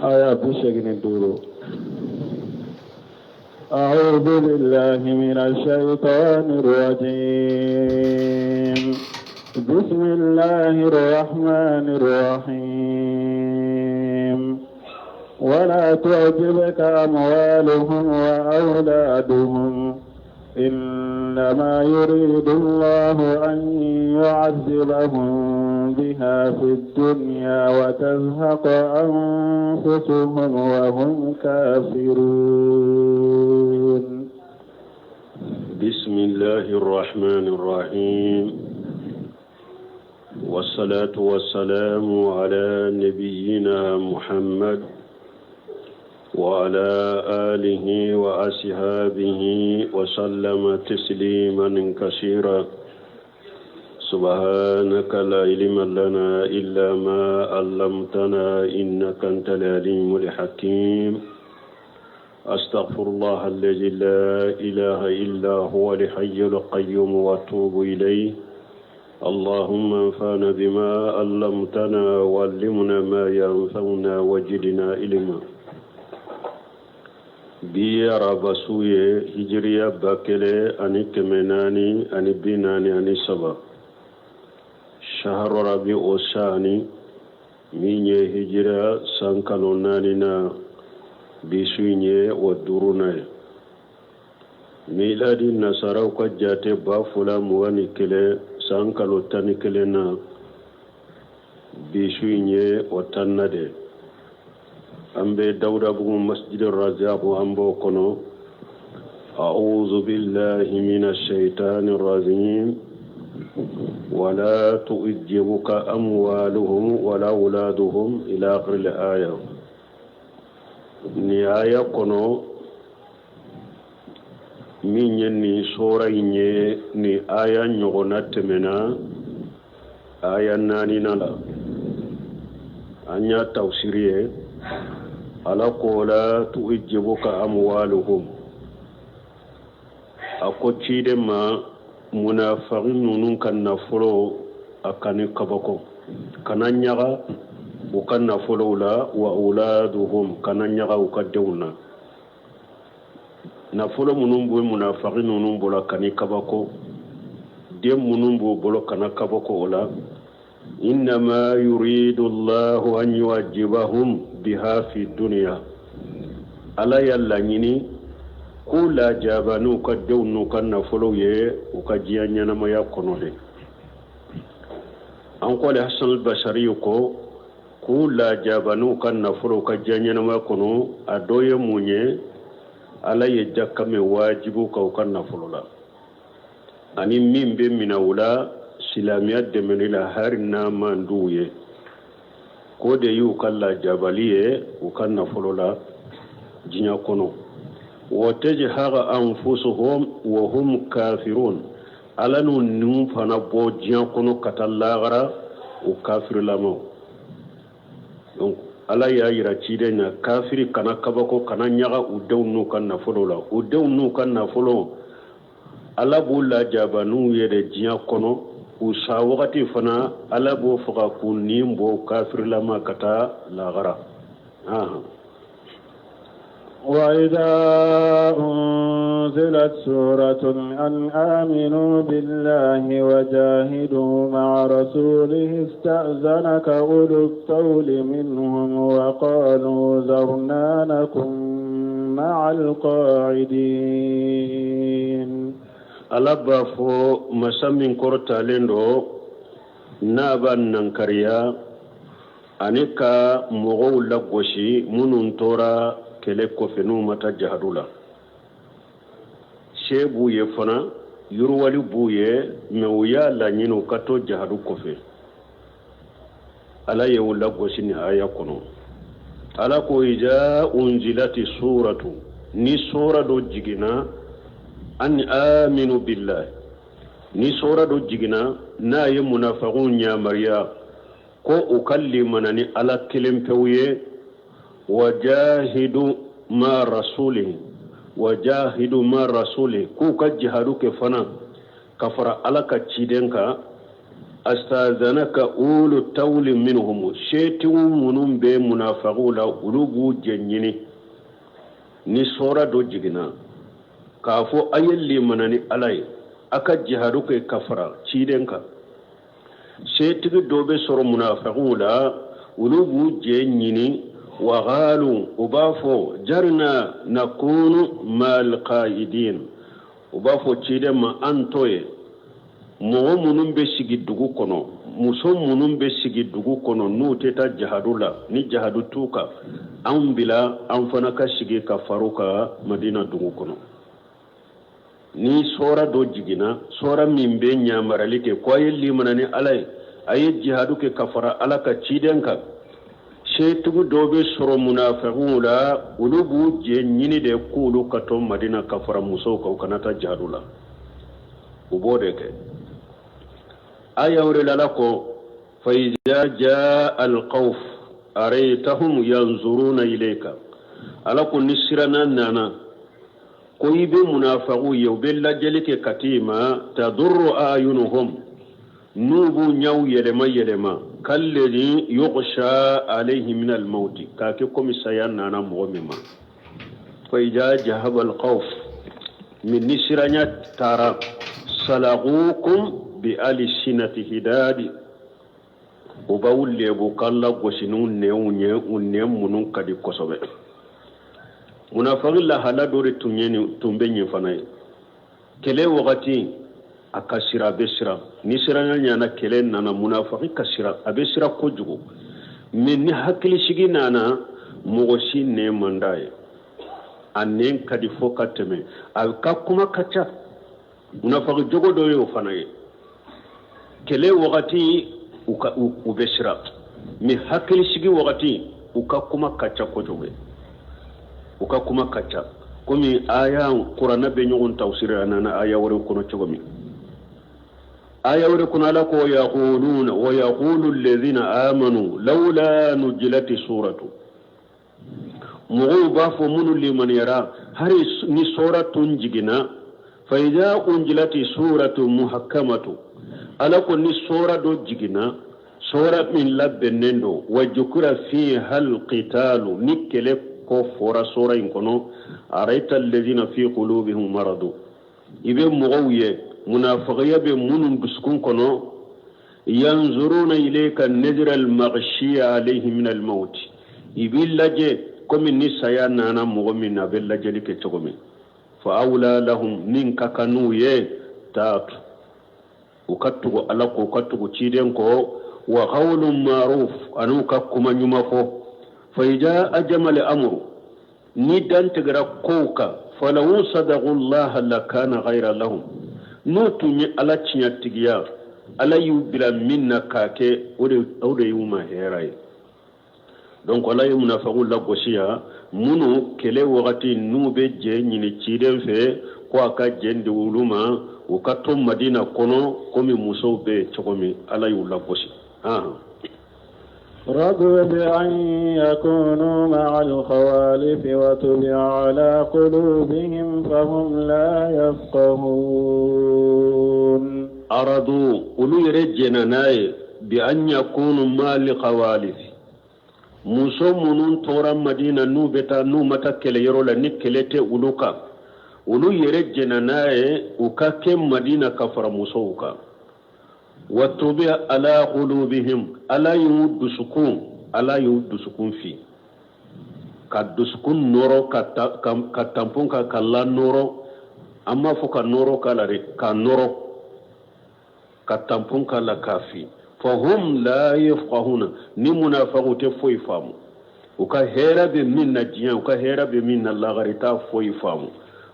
Aya 85. أعوذ بالله من الشيطان الرجيم بسم الله الرحمن الرحيم ولا تعجبك أموالهم وأولادهم إنما يريد الله أن يعذبهم بها في الدنيا وتزهق أنفسهم وهم كافرون. بسم الله الرحمن الرحيم، والصلاة والسلام على نبينا محمد وعلى آله وأصحابه وسلم تسليما كثيرا. سبحانك لا علم لنا إلا ما علمتنا إنك أنت العليم الحكيم. أستغفر الله الذي لا إله إلا هو الحي القيوم وأتوب إليه. اللهم انفعنا بما علمتنا وعلمنا ما ينفعنا وزدنا علما. Bi ye araba su ye, hijiriya 1443, shahru rabi o sani, min ye hijira san kalo naani na, bi su in ye o duurunan ye. Miladi nasaraw ka jate 2021 san kalo 11 na, bi su in ye o tanna de. An bɛ Dawudabugu Masjid Razaku, an b'o kɔnɔ. أعوذ بالله من الشيطان الرجيم. ولا تعجبك أموالهم ولا أولادهم إلى آخر الآية. Ni aya kɔnɔ min ye nin sora in ye, ni aya ɲɔgɔnna tɛmɛna aya naanina la, an y'a tafsiri ye. Ala ko la tu'jibuka amwaluhum, a ko ciden ma, munafaki ninnu ka nafolo, a kan'i kabako, kana ɲaga u ka nafolow la, wa uladuhum, kana ɲaga u ka denw na. Nafolo minnu bɛ munafaki ninnu bolo, kan'i kabako. Den minnu b'u bolo, kana kabako o la. Innama yuridu llahu an yu'adhibahum biha fi dunya, Ala y'a laɲini k'u lajaba n'u ka denw n'u ka nafolow ye u ka diɲɛ ɲɛnamaya kɔnɔ de. An ko ale Hasan Basari ko k'u lajaba n'u ka nafolow ka diɲɛ ɲɛnamaya kɔnɔ, a dɔ ye mun ye? Ala ye jaka min wajibu kan u ka nafolo la, ani min bɛ minɛ u la silamɛya dɛmɛni la, hali n'a man d'u ye, k'o de y'u ka lajabali ye u ka nafolo la diɲɛ kɔnɔ. Wa tazhaqa anfusuhum wa hum kafirun, Ala n'u niw fana bɔ diɲɛ kɔnɔ ka taa lahara u kafirilamaw. Donc Ala y'a yira ciden na, kafiri kana kabako, kana ɲaga u denw n'u ka nafolo la. U denw n'u ka nafolo, Ala b'u lajaba n'u ye de diɲɛ kɔnɔ. U sa wagati fana, Ala b'o faga k'u ni bɔ kafirilama ka taa lahara. وإذا أنزلت سورة أن آمنوا بالله وجاهدوا مع رسوله استأذنك أولو الطول منهم وقالوا ذرنا نكن مع القاعدين. Ala b'a fɔ, masa min kɔrɔtalen don, n'a b'a nankariya ani ka mɔgɔw lagosi minnu tora kɛlɛ kɔfɛ, n'u ma taa jahadu la. Se b'u ye fana, yiriwali b'u ye, mɛ u y'a laɲini u ka to jahadu kɔfɛ. Ala ye u lagosi ni aya kɔnɔ. Ala ko iza unzilati suratu, ni sura dɔ jiginna, an aminu billahi, ni sura dɔ jiginna n'a ye munafagiw yamaruya ko u ka limana ni Ala kelen pewu ye, wajahidu ma rasuli, wajahidu ma rasuli, k'u ka jihadu kɛ fana ka fara Ala ka ciden kan. Astazanaka ulu tawli minhum, setigiw minnu bɛ munafagiw la, olu b'u jɛ ɲini ni sɔra dɔ jiginna k'a fɔ a ye limana ni Ala ye, a ka jihadu kɛ ka fara ciden kan. Setigi dɔ bɛ sɔrɔ munafagiw la, olu b'u jɛ ɲini. Wa qalu, u b'a fɔ jarina nakunu mal qaidin, u b'a fɔ ciden ma an to ye mɔgɔ minnu bɛ sigi dugu kɔnɔ, muso minnu bɛ sigi dugu kɔnɔ n'u tɛ taa jahadu la, ni jahadu t'u kan, anw bila an fana ka sigi ka far'u kan Madina dugu kɔnɔ. Ni sɔra dɔ jiginna, sɔra min bɛ ɲamarali kɛ ko a ye limana ni Ala ye, a ye jihadu kɛ ka fara Ala ka ciden kan, setigi dɔ bɛ sɔrɔ munafagiw la, olu b'u jɛ ɲini de k'olu ka to Madina ka fara musow kan, u kana taa jihadu la. U b'o de kɛ. Aya wɛrɛ la, Ala ko fa iza jaa alkhawf araytahum yanzuruna ilayka, Ala ko ni siranna nana ko i bɛ munafagiw ye, u bɛ lajɛli kɛ ka t'i ma, tadurru ayunuhum, n'u b'u ɲɛw yɛlɛma yɛlɛma, kallezi yughsha alayhi min almawti, k'a kɛ komi saya nana mɔgɔ min ma. Fa iza jahaba alkhawf, min ni siranya taara, salagukum bi alsinati hidadi, u b'aw lebu ka lagosi n'u nɛnw ye, u nɛn minnu ka di kosɛbɛ. Munafaki lahala dɔ de tun ye nin, tun bɛ nin fana ye. Kɛlɛ wagati a ka sira, a bɛ siran. Ni siranya ɲana, kɛlɛ nana, munafaki ka siran, a bɛ siran kojugu. Mais ni hakilisigi nana, mɔgɔ si nɛn man d'a ye, a nɛn ka di fo ka tɛmɛ, a ka kuma ka ca. Munafaki jogo dɔ ye o fana ye. Kɛlɛ wagati u ka u bɛ siran, mais hakilisigi wagati u ka kuma ka ca kojugu, u ka kuma ka ca. Komi aya kuranɛ bɛ ɲɔgɔn tafsiri, a nana aya wɛrɛ kɔnɔ cogo min. Aya wɛrɛ kɔnɔ, Ala ko yaquluna wa yaqulu alladhina amanu lawla nujilati suratu, mɔgɔw b'a fɔ minnu limaniyara, hari ni sɔra tun jiginna. Fa iza unjilati suratu muhakkamatu, Ala ko ni sɔra dɔ jiginna, sɔra min labɛnnen don, wa jukira fiha alqitalu, ni kɛlɛ ko fɔra sɔra in kɔnɔ, araita alladhina fi qulubihim maradu, i bɛ mɔgɔw ye munafagiya bɛ minnu dusukun kɔnɔ, yanzuruna ilayka nazra almaghshiya alayhi min almaut, i b'i lajɛ komi ni saya nana mɔgɔ min na, a bɛ lajɛli kɛ cogo min. Fa awla lahum, min ka kan n'u ye taatu, u ka tugu Ala kɔ, u ka tugu ciden kɔ, wa qawlun ma'ruf, ani u ka kuma ɲuman fɔ. Fa ija ajama amru, ni dantigɛra kow kan, falaw sadaqullaha lakana khayra lahum, n'u tun ye Ala tiɲɛtigiya, Ala y'u bila min na k'a kɛ, o de y'u ma hɛrɛ ye. Donc Ala ye munafagiw lagosi yan, minnu kɛlɛ wagati n'u bɛ jɛ ɲini ciden fɛ ko a ka jɛn di olu ma, u ka to Madina kɔnɔ komi musow bɛ yen cogo min. Ala y'u lagosi. رضوا بأن يكونوا مع الخوالف وطبع على قلوبهم فهم لا يفقهون. Aradu, olu yɛrɛ jɛnna n'a ye, bi an yakunu ma'al khawalif, muso minnu tora Madina, n'u bɛ taa, n'u ma taa kɛlɛyɔrɔ la, ni kɛlɛ tɛ olu kan, olu yɛrɛ jɛnna n'a ye u ka kɛ Madina ka fara musow kan. Wa tubi'a ala qulubihim, Ala y'u dusukun fi ka dusukun nɔrɔ ka tampon ka la nɔrɔ. An b'a fɔ ka nɔrɔ k'a la dɛ, ka nɔrɔ ka tampon k'a la k'a fi. Fahum la yafqahuna, ni munafagiw tɛ foyi faamu. U ka hɛrɛ bɛ min na diɲɛ, u ka hɛrɛ bɛ min na lagare, t'a foyi faamu,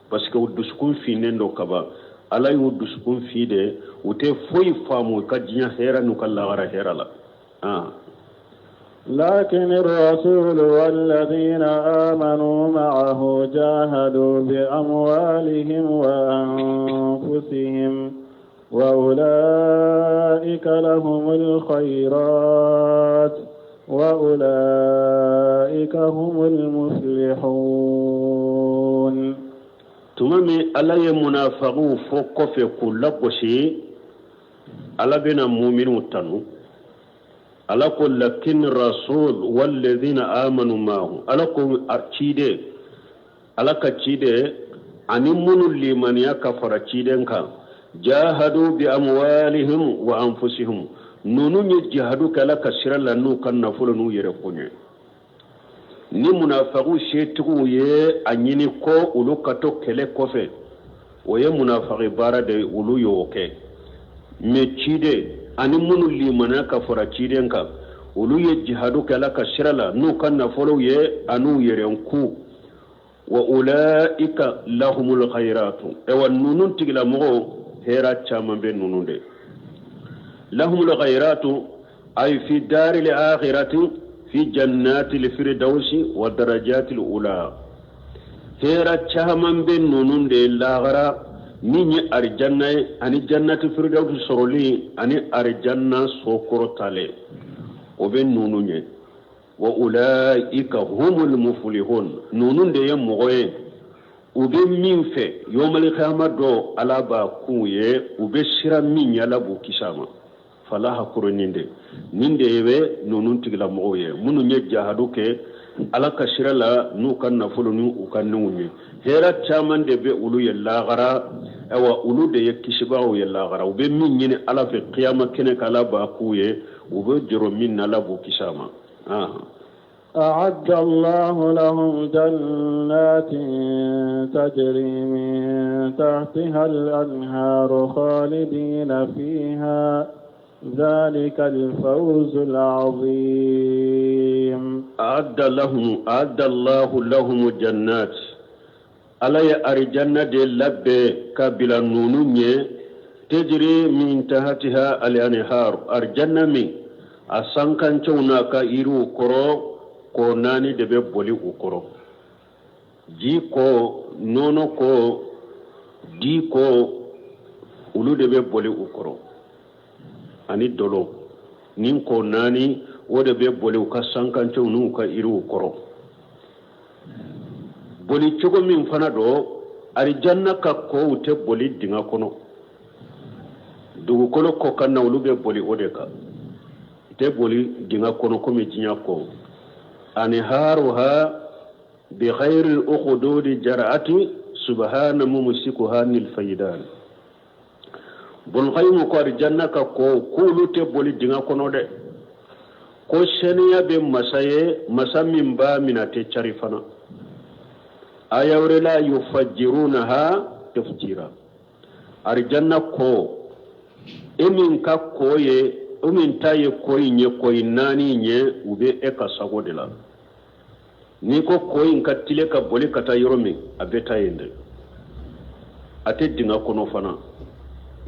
parce que u dusukun finnen don kaban. Ala y'u dusukun fi de, u tɛ foyi faamu u ka diɲɛ hɛrɛ n'u ka lagara hɛrɛ la. لكن الرسول والذين آمنوا معه جاهدوا بأموالهم وأنفسهم وأولئك لهم الخيرات وأولئك هم المفلحون. Tuma min Ala ye munafagiw fɔ kɔfɛ k'u lagosi. Ala bɛna muminiw tanu. Ala ko lakin rasul walladhina amanu maahu. Ala ko ciden, Ala ka ciden ani minnu limaniya ka fara ciden kan, jahadu bi amwalihim wa anfusihim, ninnu ye jihadu kɛ Ala ka sira la n'u ka nafolo n'u yɛrɛ kun ye. Ni munafagiw setigiw ye a ɲini ko olu ka to kɛlɛ kɔfɛ, o ye munafagi baara de ye, olu y'o kɛ. Mais ciden ani minnu limaniya ka fara ciden kan, olu ye jihadu kɛ Ala ka sira la n'u ka nafolow ye an'u yɛrɛ kun. Wa ulaika lahumul khayratu, ewa ninnu tigilamɔgɔw hɛra caman bɛ ninnu de. Lahumul khayratu ay fi daril akhirati fi jannatil firdausi wa darajatil ula. Hɛra caman bɛ ninnu de lahara min ye arijanna ye ani jannati firdausi sɔrɔli ani arijanna so kɔrɔtalen, o bɛ ninnu ye. Wa ulaika humul muflihun, ninnu de ye mɔgɔ ye u bɛ min fɛ yawmal qiyama don, Ala b'a k'u ye, u bɛ siran min ɲɛ, Ala b'u kisi a ma. Falaha kɔrɔ nin de, nin de bɛ ninnu tigilamɔgɔw ye minnu ye jahadu kɛ Ala ka sira la n'u ka nafolo ni u ka niw ye. Hɛrɛ caman de bɛ olu ye lahara, ayiwa olu de ye kisibagaw ye lahara. U bɛ min ɲini Ala fɛ kiyama kɛnɛ kan, Ala b'a k'u ye. U bɛ jɔrɔ min na, Ala b'u kisi a ma. أعد الله لهم جنات تجري من تحتها الأنهار خالدين فيها ذلك الفوز العظيم. أعد لهم أعد الله لهم جنات, Ala ye arijanna de labɛn ka bila ninnu ɲɛ, tejiri min tahatiha al-anhar, arijanna min a sankancɛw n'a ka yiriw kɔrɔ, kɔ naani de bɛ boli u kɔrɔ, ji kɔ, nɔnɔ kɔ, di kɔ, olu de bɛ boli u kɔrɔ, ani dɔlɔ. Nin kɔ naani o de bɛ boli u ka sankancɛw n'u ka yiriw kɔrɔ. Boli cogo min fana don, arijanna ka kɔw tɛ boli dingɛ kɔnɔ, dugukolo kɔ kan na olu bɛ boli o de kan, tɛ boli dingɛ kɔnɔ komi diɲɛ kɔ. Anharuha bi khayri ukhdudi jara'ati subhana mumsikuha anil faydan. Bun Qayyim ko arijanna ka kɔw k'olu tɛ boli dingɛ kɔnɔ dɛ, ko seniya bɛ masa ye, masa min b'a minɛ a tɛ cari fana. Aya wɛrɛ la, yufajjirunaha tafjira. Arijanna kɔ, e min ka kɔ ye, e min ta ye kɔ in ye, kɔ in naani ye, u bɛ e ka sago de la. N'i ko kɔ in ka tile ka boli ka taa yɔrɔ min, a bɛ taa yen dɛ. A tɛ dingɛ kɔnɔ fana,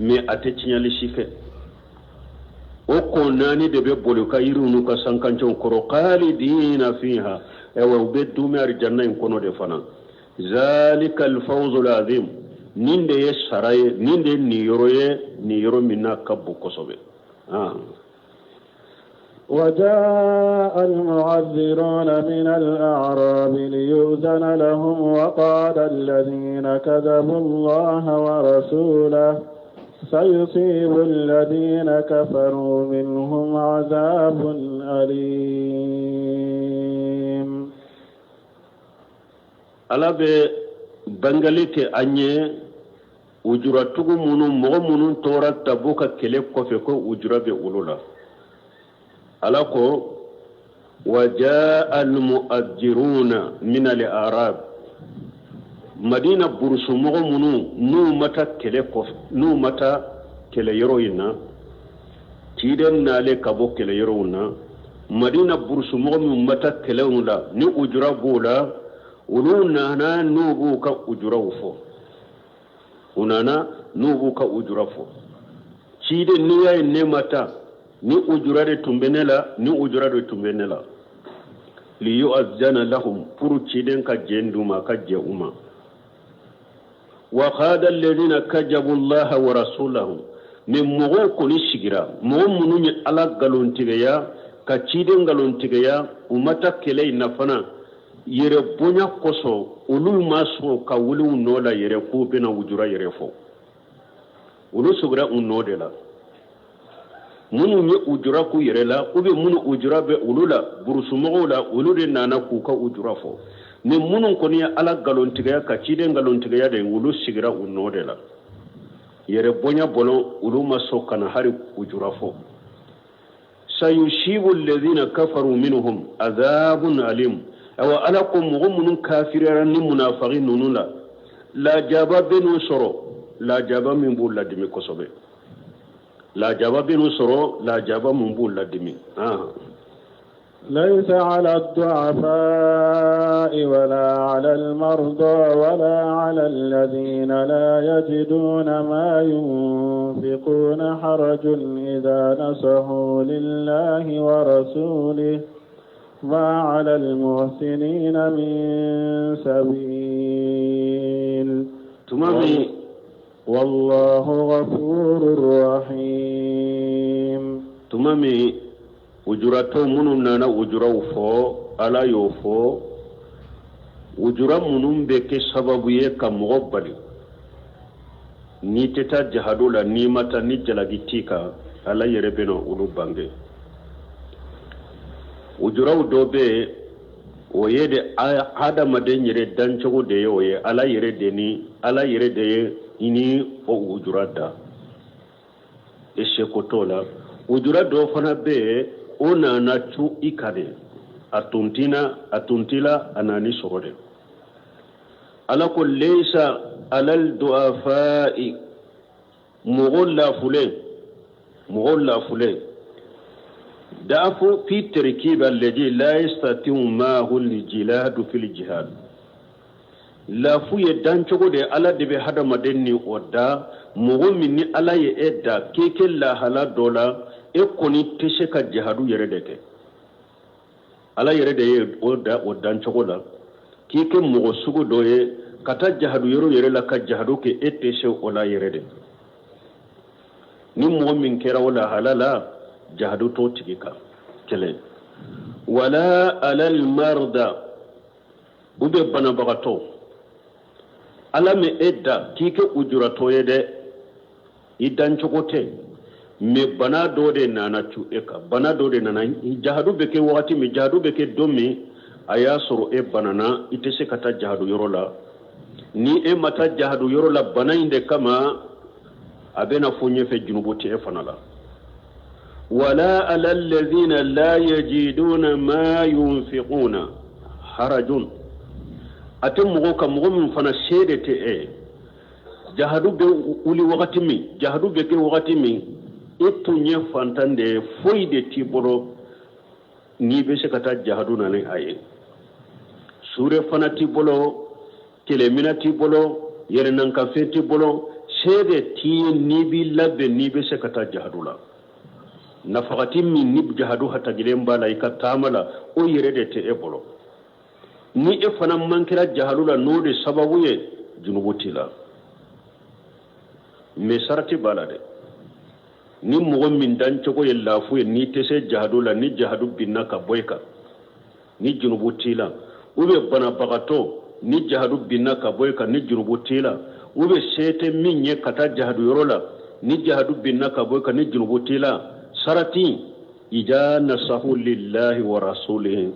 mais a tɛ tiɲɛli si kɛ. O kɔ naani de bɛ boli ka yiriw n'u ka sankancɛw kɔrɔ, khalidina fiha, ayiwa u bɛ duumɛ arijanna in kɔnɔ de fana. Zalika alfawzul azim, nin de ye sara ye, nin de ye niyɔrɔ ye, niyɔrɔ min n'a ka bon kosɛbɛ. وجاء المعذرون من الأعراب ليؤذن لهم وقعد الذين كذبوا الله ورسوله سيصيب الذين كفروا منهم عذاب أليم. Ala bɛ bangali kɛ an ye ujuratugu minnu, mɔgɔ minnu tora Tabuka kɛlɛ kɔfɛ, ko ujura bɛ olu la. Ala ko wajaa almu'addiruna min al-arab, Madina burusumɔgɔ minnu n'u ma taa kɛlɛ kɔfɛ, n'u ma taa kɛlɛyɔrɔ in na, ciden nalen ka bɔ kɛlɛyɔrɔw na, Madina burusumɔgɔ minnu ma taa kɛlɛw la ni ujura b'u la, olu nana n'u b'u ka ujuraw fɔ. U nana n'u b'u ka ujura fɔ. Ciden, n'i y'a ye ne ma taa, ni ujura de tun bɛ ne la, ni ujura de tun bɛ ne la. Liyu'adhana lahum, pour ciden ka jɛn d'u ma, ka jɛ u ma. Wa qada alladhina kajabu allaha wa rasulahu, mais mɔgɔw kɔni sigira, mɔgɔ minnu ye Ala nkalontigiya ka ciden nkalontigiya, u ma taa kɛlɛ in na fana, yɛrɛ bonya kosɔn olu ma sɔn ka wuli u nɔ la yɛrɛ k'u bɛna ujura yɛrɛ fɔ. Olu sigira u nɔ de la. Minnu ye ujura k'u yɛrɛ la ou bien minnu ujura bɛ olu la burusumɔgɔw la, olu de nana k'u ka ujura fɔ. Ni minnu kɔni ye Ala nkalontigiya ka ciden nkalontigiya de, olu sigira u nɔ de la yɛrɛ bonya bolo, olu ma sɔn ka na hali ujura fɔ. Sayusibu alladhina kafaru minhum adhabun alim. Awa, Ala ko mɔgɔ minnu kafiriyara ni munafaki ninnu la, lajaba bɛ n'u sɔrɔ, lajaba min b'u ladimi kosɛbɛ. Lajaba bɛ n'u sɔrɔ, lajaba min b'u ladimi. ليس على الضعفاء ولا على المرضى ولا على الذين لا يجدون ما ينفقون حرج إذا نصحوا لله ورسوله ما على المحسنين من سبيل. Tuma min والله غفور رحيم. Tuma min ujuratɔ minnu nana ujuraw fɔ, Ala y'o fɔ, ujura minnu bɛ kɛ sababu ye ka mɔgɔ bali n'i tɛ taa jahadu la, n'i ma taa ni jalaki t'i kan, Ala yɛrɛ bɛna olu bange. Ujuraw dɔ bɛ yen, o ye de hadamaden yɛrɛ dancogo de ye, o ye Ala yɛrɛ de ni Ala yɛrɛ de ye ni o ujura da, e seko t'o la. Ujura dɔ fana bɛ yen, o nana cu i kan de, a tun tina a tun t'i la, a nani sɔrɔ de. Ala ko leisa alal du'afai, mɔgɔ lafulen, mɔgɔ lafulen, da'afu fi tarkib alladhi la yastati'u ma'ahu al-jiladu fil jihad. Lafu ye dancogo de, Ala de bɛ hadamaden ni o da. Mɔgɔ min ni Ala ye e da k'e kɛ lahala dɔ la, e kɔni tɛ se ka jihadu yɛrɛ de kɛ, Ala yɛrɛ de ye o da o dancogo la k'i kɛ mɔgɔ sugu dɔ ye ka taa jihadu yɔrɔ yɛrɛ la ka jihadu kɛ, e tɛ se o la yɛrɛ de. Ni mɔgɔ min kɛra o lahala la, jihadu t'o tigi kan kelen. Wala alal marda, u bɛ banabagatɔ, Ala min e da k'i kɛ ujuratɔ ye dɛ, i dancogo tɛ, mais bana dɔ de nana cu e kan, bana dɔ de nana. Jahadu bɛ kɛ wagati min, jahadu bɛ kɛ don min, a y'a sɔrɔ e banana, i tɛ se ka taa jahadu yɔrɔ la. Ni e ma taa jahadu yɔrɔ la bana in de kama, a bɛna fɔ ɲɛfɛ, junubu tɛ e fana la. Wala ala alladhina la yajiduna ma yunfiquna harajun, a tɛ mɔgɔ kan, mɔgɔ min fana se de tɛ e ye. Jahadu bɛ wuli wagati min, jahadu bɛ kɛ wagati min, e tun ye fantan de ye, foyi de t'i bolo n'i bɛ se ka taa jahadu na ni a ye. Sure fana t'i bolo, kɛlɛmina t'i bolo, yɛrɛnankafɛn t'i bolo, se de t'i ye n'i b'i labɛn n'i bɛ se ka taa jahadu la. Nafagati min ni jahadu hatagilen b'a la i ka taama la, o yɛrɛ de tɛ e bolo. Ni e fana man kɛra jahadu la n'o de sababu ye, junubu t'i la, mais sarati b'a la dɛ. Ni mɔgɔ min dancogo ye lafu ye, n'i tɛ se jahadu la, ni jahadu binna ka bɔ i kan, ni junubu t'i la, ou bien banabagatɔ, ni jahadu binna ka bɔ i kan, ni junubu t'i la, ou bien se tɛ min ye ka taa jahadu yɔrɔ la, ni jahadu binna ka bɔ i kan, ni junubu t'i la, sarati ija nasahu lillahi wa rasulihi,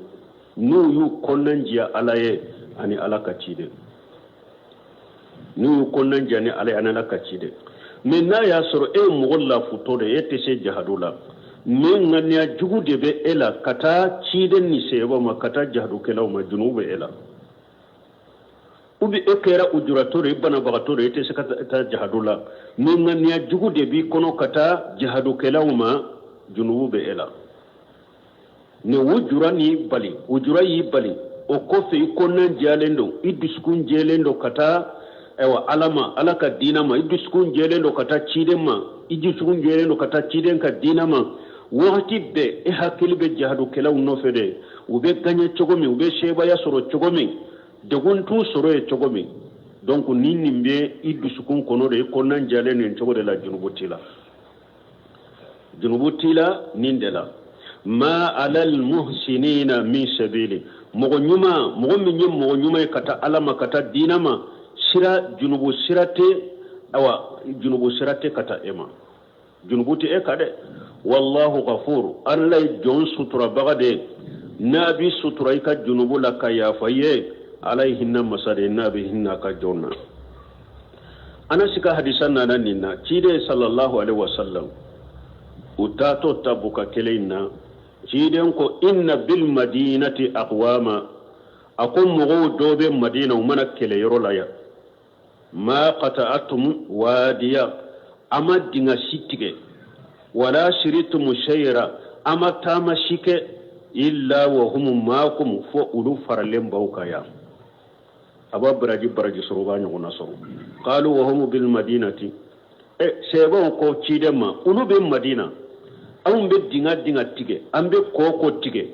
n'u y'u kɔnɔnandiya Ala ye ani Ala ka ciden, n'u y'u kɔnɔnandiya ni Ala ye ani Ala ka ciden. Mais n'a y'a sɔrɔ e ye mɔgɔ lafutɔ de ye, e tɛ se jahadu la, mais ŋaniya jugu de bɛ e la ka taa ciden ni seyɛbɔ ma, ka taa jahadukɛlaw ma, junubu bɛ e la. Ou bien e kɛra ujuratɔ de ye, banabagatɔ de ye, e tɛ se ka taa jahadu la, mais ŋaniya jugu de b'i kɔnɔ ka taa jahadukɛlaw ma, junubu bɛ e la. Ni ujura n'i bali, ujura y'i bali, o kɔfɛ i kɔnɔna jɛlen don, i dusukun jɛlen don ka taa ayiwa Ala ma, Ala ka diinɛ ma, i dusukun jɛlen don ka taa ciden ma, i dusukun jɛlen don ka taa ciden ka diinɛ ma, wagati bɛɛ e hakili bɛ jahadukɛlaw nɔfɛ de, u bɛ gaɲɛ cogo min, u bɛ sebaaya sɔrɔ cogo min, degun t'u sɔrɔ yen cogo min. Donc ni nin bɛ i dusukun kɔnɔ de, i kɔnɔna jɛlen nin cogo de la, junubu t'i la, junubu t'i la nin de la. Ma alal muhsinina min sabili, mɔgɔ ɲuman, mɔgɔ min ye mɔgɔ ɲuman ye ka taa Ala ma, ka taa diinɛ ma, sira junubu sira tɛ, awa junubu sira tɛ ka taa e ma, junubu tɛ e kan dɛ. Wallahu ghafur, Ala ye jɔn suturabaga de ye, n'a b'i sutura i ka junubu la ka yafa i ye. Ala ye hinɛ masa de ye, n'a bɛ hinɛ a ka jɔn na. Anasi ka hadisa nana nin na, ciden sallallahu alaihi wasallam u taatɔ Tabuka kɛlɛ in na, ciden ko inna bil madinati aqwama, a ko mɔgɔw dɔw bɛ Madina, u ma na kɛlɛyɔrɔ la yan. Ma qata'atum wadiya, a ma dinga si tigɛ, wala siritum shayra, a ma taama si kɛ, illa wa hum maakum, fo olu faralen b'aw kan yan. A b'a baraji baraji sɔrɔ, u b'a ɲɔgɔnna sɔrɔ. Qalu wa hum bil madinati, e sɛbɛnw ko ciden ma, olu bɛ Madina, anw bɛ dinga dinga tigɛ, an bɛ kɔ kɔ tigɛ,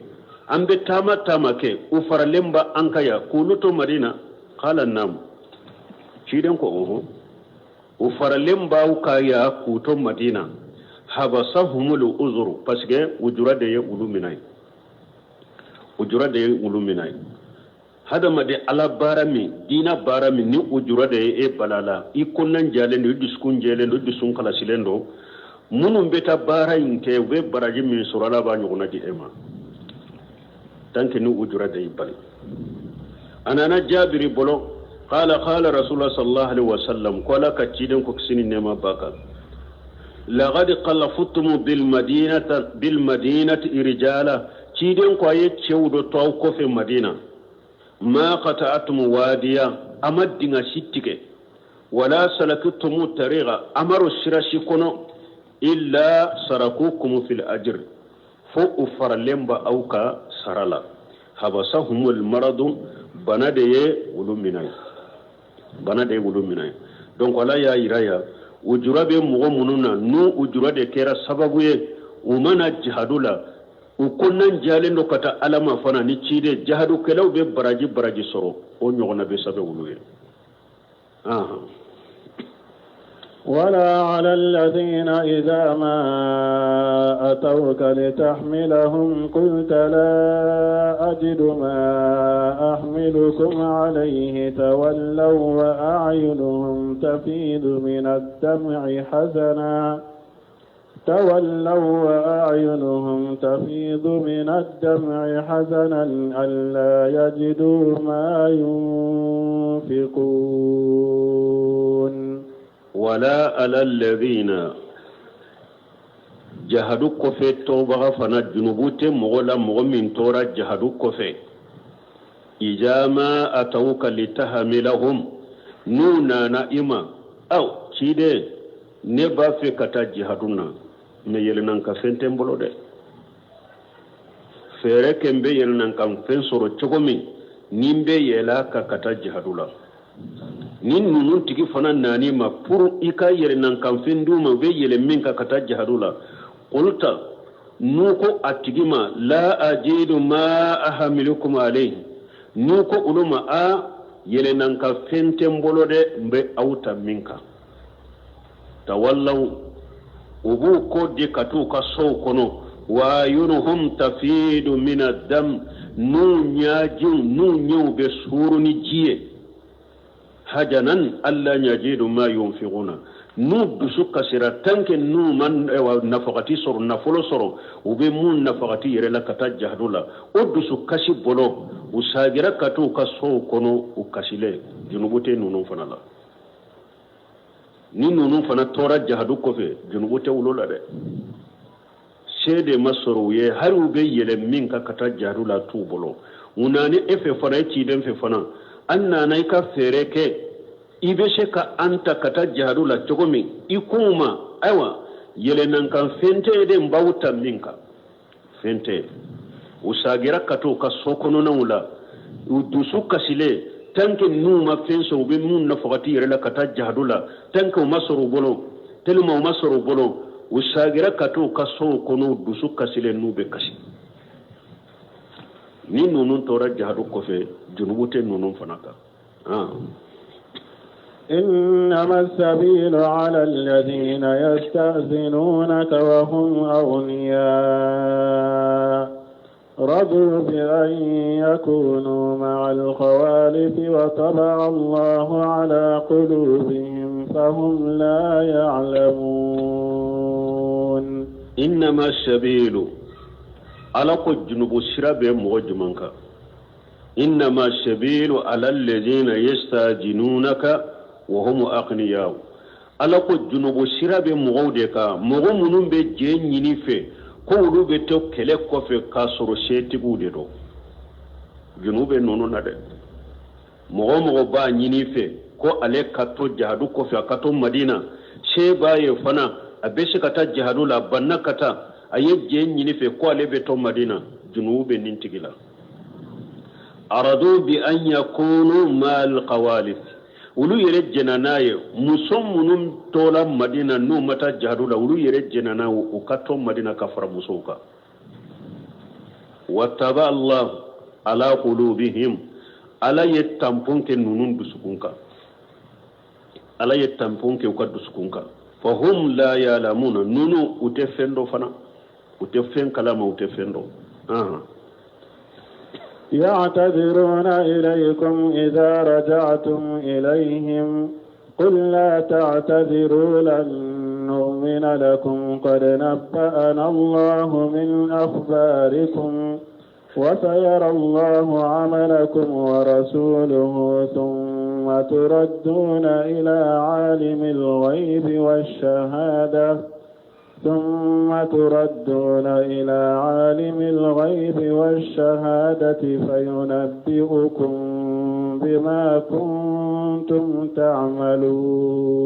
an bɛ taama taama kɛ, u faralen bɛ an kan yan, k'olu to Madina. Qala naam, ciden ko ɔhɔn, u faralen b'aw kan yan k'u to Madina. Habasahumul uzuru, parce que ujura de ye olu minɛ ye, ujura de ye olu minɛ ye. Hadamaden Ala baara min, diina baara min, ni ujura de ye e bala la, i kɔnɔna jalen don, i dusukun jɛlen don, i dusukun kalasilen don, minnu bɛ taa baara in kɛ, u bɛ baraji min sɔrɔ, Ala b'a ɲɔgɔnna di e ma, tant que ni ujura de y'i bali. A nana Jabiri bolo, qala qala rasulullah sallallahu alaihi wasallam, ko Ala ka ciden ko kisi ni nɛɛma b'a kan, laqad khalaftum bil madinati bil madinati rijala, ciden ko a ye cɛw dɔ to aw kɔfɛ Madina, ma qata'atum wadiya, a ma dinga si tigɛ, wala salaktum tariqa, a ma ro sira si kɔnɔ, illa sarakukum fil ajr, fo u faralen ba aw ka sara la. Habasahumul maradu, bana de ye olu minɛ ye, bana de ye olu minɛ ye. Donc Ala y'a yira yan, ujura bɛ mɔgɔ minnu na, n'u ujura de kɛra sababu ye u ma na jihadu la, u kɔnɔna jalen don ka taa Ala ma fana ni ciden, jihadukɛlaw bɛ baraji baraji sɔrɔ, o ɲɔgɔnna bɛ sɛbɛn olu ye. ولا على الذين إذا ما أتوك لتحملهم قلت لا أجد ما أحملكم عليه تولوا وأعينهم تفيض من الدمع حزنا تولوا وأعينهم تفيض من الدمع حزنا ألا يجدوا ما ينفقون. ولا على الذين jahadu kɔfɛ tɔbaga fana junubu tɛ mɔgɔ la, mɔgɔ min tora jahadu kɔfɛ, iza ma atawuka litahamilahum, n'u nana i ma, aw ciden, ne b'a fɛ ka taa jihadu na, mais yɛlɛnnan ka fɛn tɛ n bolo dɛ, fɛɛrɛ kɛ n bɛ yɛlɛnnan kan fɛn sɔrɔ cogo min ni n bɛ yɛlɛ a kan ka taa jihadu la. Ni ninnu tigi fana nan'i ma pour i ka yɛlɛnnan kan fɛn d'u ma, u bɛ yɛlɛ min kan ka taa jihadu la, qulta, n'u ko a tigi ma, la ajidu ma ahamilukum alayhi, n'u ko olu ma, a yɛlɛnnan kan fɛn tɛ n bolo dɛ, n bɛ aw ta min kan, tawallaw, u b'u kɔ di ka t'u ka sow kɔnɔ, wa ayunuhum tafidu min ad-dam, n'u ɲajiw n'u ɲɛw bɛ suuru ni ji ye, hajanan alla yajidu ma yunfiquna, n'u dusu kasira, tant que n'u ma nafagati sɔrɔ, nafolo sɔrɔ, u bɛ mun nafagati yɛrɛ la ka taa jahadu la, o dusu kasi bolo, u sagira ka t'u ka sow kɔnɔ, u kasilen. Junubu tɛ ninnu fana la. Ni ninnu fana tora jahadu kɔfɛ, junubu tɛ olu la dɛ, se de ma sɔrɔ u ye, hali u bɛ yɛlɛ min kan ka taa jahadu la t'u bolo. U nana e fɛ fana, e ciden fɛ fana, an nana i ka fɛɛrɛ kɛ, i bɛ se ka an ta ka taa jahadu la cogo min, i ko u ma, ayiwa, yɛlɛnankan fɛn tɛ yen dɛ, n b'aw ta min kan, fɛn tɛ. U sagira ka t'u ka so kɔnɔnaw la, u dusu kasilen, tant que n'u ma fɛn sɔrɔ, u bɛ mun nafagati yɛrɛ la ka taa jahadu la, tant que u ma sɔrɔ u bolo, tellement u ma sɔrɔ u bolo, u sagira ka t'u ka sow kɔnɔ, u dusu kasilen, n'u bɛ kasi. Ni ninnu tora jahadu kɔfɛ, junubu tɛ ninnu fana kan. إنما السبيل على الذين يستأذنونك وهم أغنياء رضوا بأن يكونوا مع الخوالف وطبع الله على قلوبهم فهم لا يعلمون. Innama sabilu, Ala ko junubu sira bɛ mɔgɔ jumɛn kan? Innama sabilu ala alladhina yastajinunaka wa hum aghniyaw. Ala ko junubu sira bɛ mɔgɔw de kan, mɔgɔ minnu bɛ jɛn ɲini fɛ ko olu bɛ to kɛlɛ kɔfɛ k'a sɔrɔ setigiw de don. Junubu bɛ ninnu na dɛ. Mɔgɔ o mɔgɔ b'a ɲini fɛ ko ale ka to jahadu kɔfɛ, a ka to Madina, se b'a ye fana, a bɛ se ka taa jahadu la, a banna ka taa, a ye jɛn ɲini fɛ ko ale bɛ to Madina, junubu bɛ nin tigi la. Aradu bi an yakunu ma'al khawalif, olu yɛrɛ jɛnna n'a ye. Muso minnu tola Madina n'u ma taa jahadu la, olu yɛrɛ jɛnna n'a ye u ka to Madina ka fara musow kan. Wa taba Allah ala qulubihim, Ala ye tampon kɛ ninnu dusukun kan, Ala ye tampon kɛ u ka dusukun kan. Fahum la yalamuna, ninnu u tɛ fɛn dɔn fana, u tɛ fɛn kalama, u tɛ fɛn dɔn. Ya'taziruna ilaykum idha raja'tum ilayhim qul la ta'taziru lan nu'mina lakum qad nabba'ana Allahu min akhbarikum wa sayara Allahu 'amalakum wa rasuluhu thumma turadduna ila 'alimil ghaybi wash-shahada ثم تردون إلى عالم الغيب والشهادة فينبئكم بما كنتم تعملون.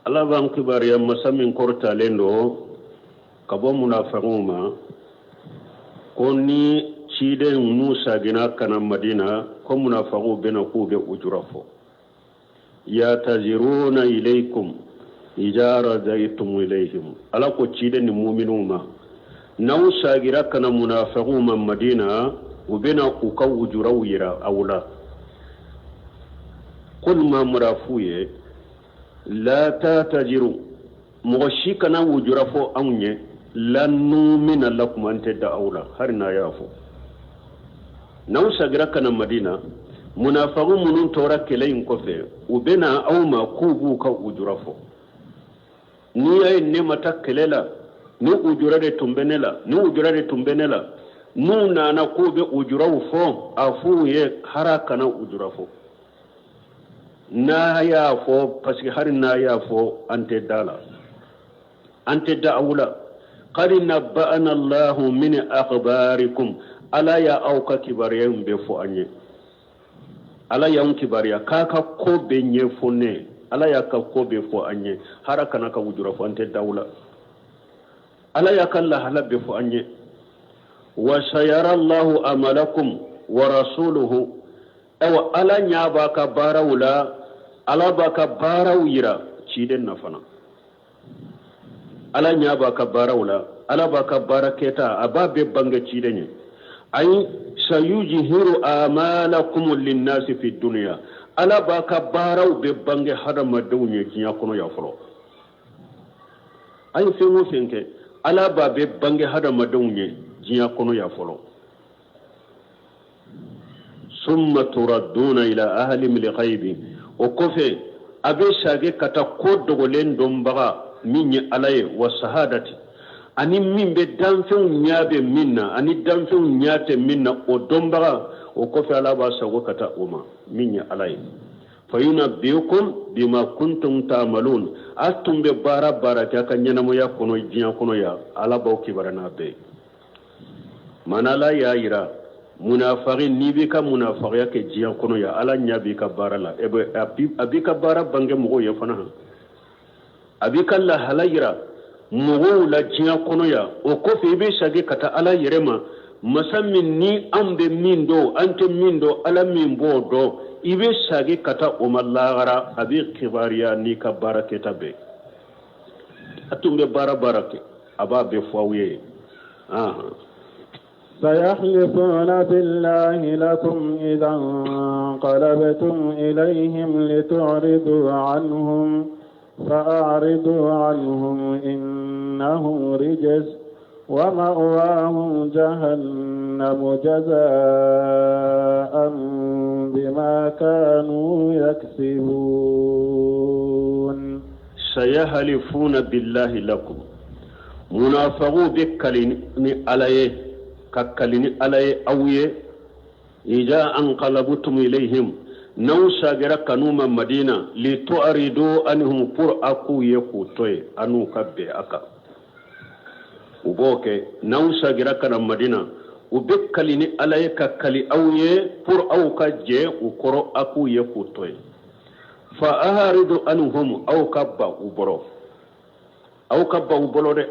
Ala b'an kibaruya masa min kɔrɔtalen don ka bɔ munafagiw ma ko ni ciden n'u saginna ka na Madina, ko munafagiw bɛna k'u bɛ ujura fɔ. Yataziruna ilaykum idha rajaitum ilayhim, Ala ko ciden ni muminuw ma, n'aw sagira ka na munafagiw ma Madina, u bɛna u ka ujuraw yira aw la. Qul, Mamadu f'u ye, la tatajiru, mɔgɔ si kana wujura fɔ anw ye, lan numina lakum, an tɛ da aw la hali n'a y'a fɔ. N'aw sagira ka na Madina, munafagu minnu tora kɛlɛ in kɔfɛ, u bɛna aw ma k'u b'u ka ujura fɔ. N'i y'a ye ne ma taa kɛlɛ la, ni ujura de tun bɛ ne la, ni ujura de tun bɛ ne la. N'u nana k'u bɛ ujuraw fɔ, a f'u ye hara kana ujura fɔ. N'a y'a fɔ, parce que hali n'a y'a fɔ, an tɛ da la, an tɛ da aw la. Qad nabba'ana Allahu min akhbarikum, Ala y'a aw ka kibaruya in bɛɛ fɔ an ye. Ala y'anw kibaruya k'a ka ko bɛɛ ɲɛfɔ ne, Ala y'a ka ko bɛɛ fɔ an ye. Hara kana ka wujura fɔ, an tɛ da aw la. Ala y'a ka lahala bɛɛ fɔ an ye. Wa sayara Allahu amalakum wa rasuluhu, ayiwa Ala ɲɛ b'a ka baaraw la, Ala b'a ka baaraw yira ciden na fana. Ala ɲɛ b'a ka baaraw la, Ala b'a ka baara kɛta, a b'a bɛɛ bange ciden ye. Ayi sayujhiru amalakum linnasi fi dunya, Ala b'a ka baaraw bɛɛ bange hadamadenw ye diɲɛ kɔnɔ yan fɔlɔ. A ye fɛn o fɛn kɛ, Ala b'a bɛɛ bange hadamadenw ye diɲɛ kɔnɔ yan fɔlɔ. Summa turadduna ila alimil ghaibi, o kɔfɛ a bɛ sagi ka taa ko dogolen dɔnbaga min ye Ala ye, wa sahadati, ani min bɛ danfɛnw ɲɛ bɛ min na ani danfɛnw ɲɛ tɛ min na, o dɔnbaga. O kɔfɛ Ala b'a sago ka taa o ma min ye Ala ye. Fayunabbiukum bima kuntum ta'malun, a tun bɛ baara baara kɛ a ka ɲɛnamaya kɔnɔ diɲɛ kɔnɔ yan, Ala b'aw kibaruya n'a bɛɛ ye. Mana Ala y'a yira munafagi, n'i b'i ka munafagiya kɛ diɲɛ kɔnɔ yan, Ala ɲɛ b'i ka baara la, a b'i ka baara bange mɔgɔw ye fana, a b'i ka lahala yira mɔgɔw la diɲɛ kɔnɔ yan. O kɔfɛ i bɛ sagi ka taa Ala yɛrɛ ma, masa min ni an bɛ min dɔn, an tɛ min dɔn, Ala min b'o dɔn, i bɛ sagi ka taa o ma lahara, a b'i kibaruya n'i ka baara kɛta bɛɛ. A tun bɛ baara baara kɛ, a b'a bɛɛ fɔ aw ye. سيحلفون بالله لكم إذا انقلبتم إليهم لتعرضوا عنهم فأعرضوا عنهم إنهم رجس ومأواهم جهنم جزاء بما كانوا يكسبون. سيحلفون بالله لكم. Munafagiw bɛ kali ni Ala ye ka kali ni Ala ye aw ye iza anqalabtum ilayhim n'aw sagira ka n'u ma Madina litu'ridu anhum pour a k'u ye k'u to yen a n'u ka bɛn a kan u b'o kɛ n'aw sagira ka na Madina u bɛ kali ni Ala ye ka kali aw ye pour aw ka jɛ u kɔrɔ a k'u ye k'u to yen fa a'ridu anhum aw ka ban u bɔrɔ aw ka ban u bolo dɛ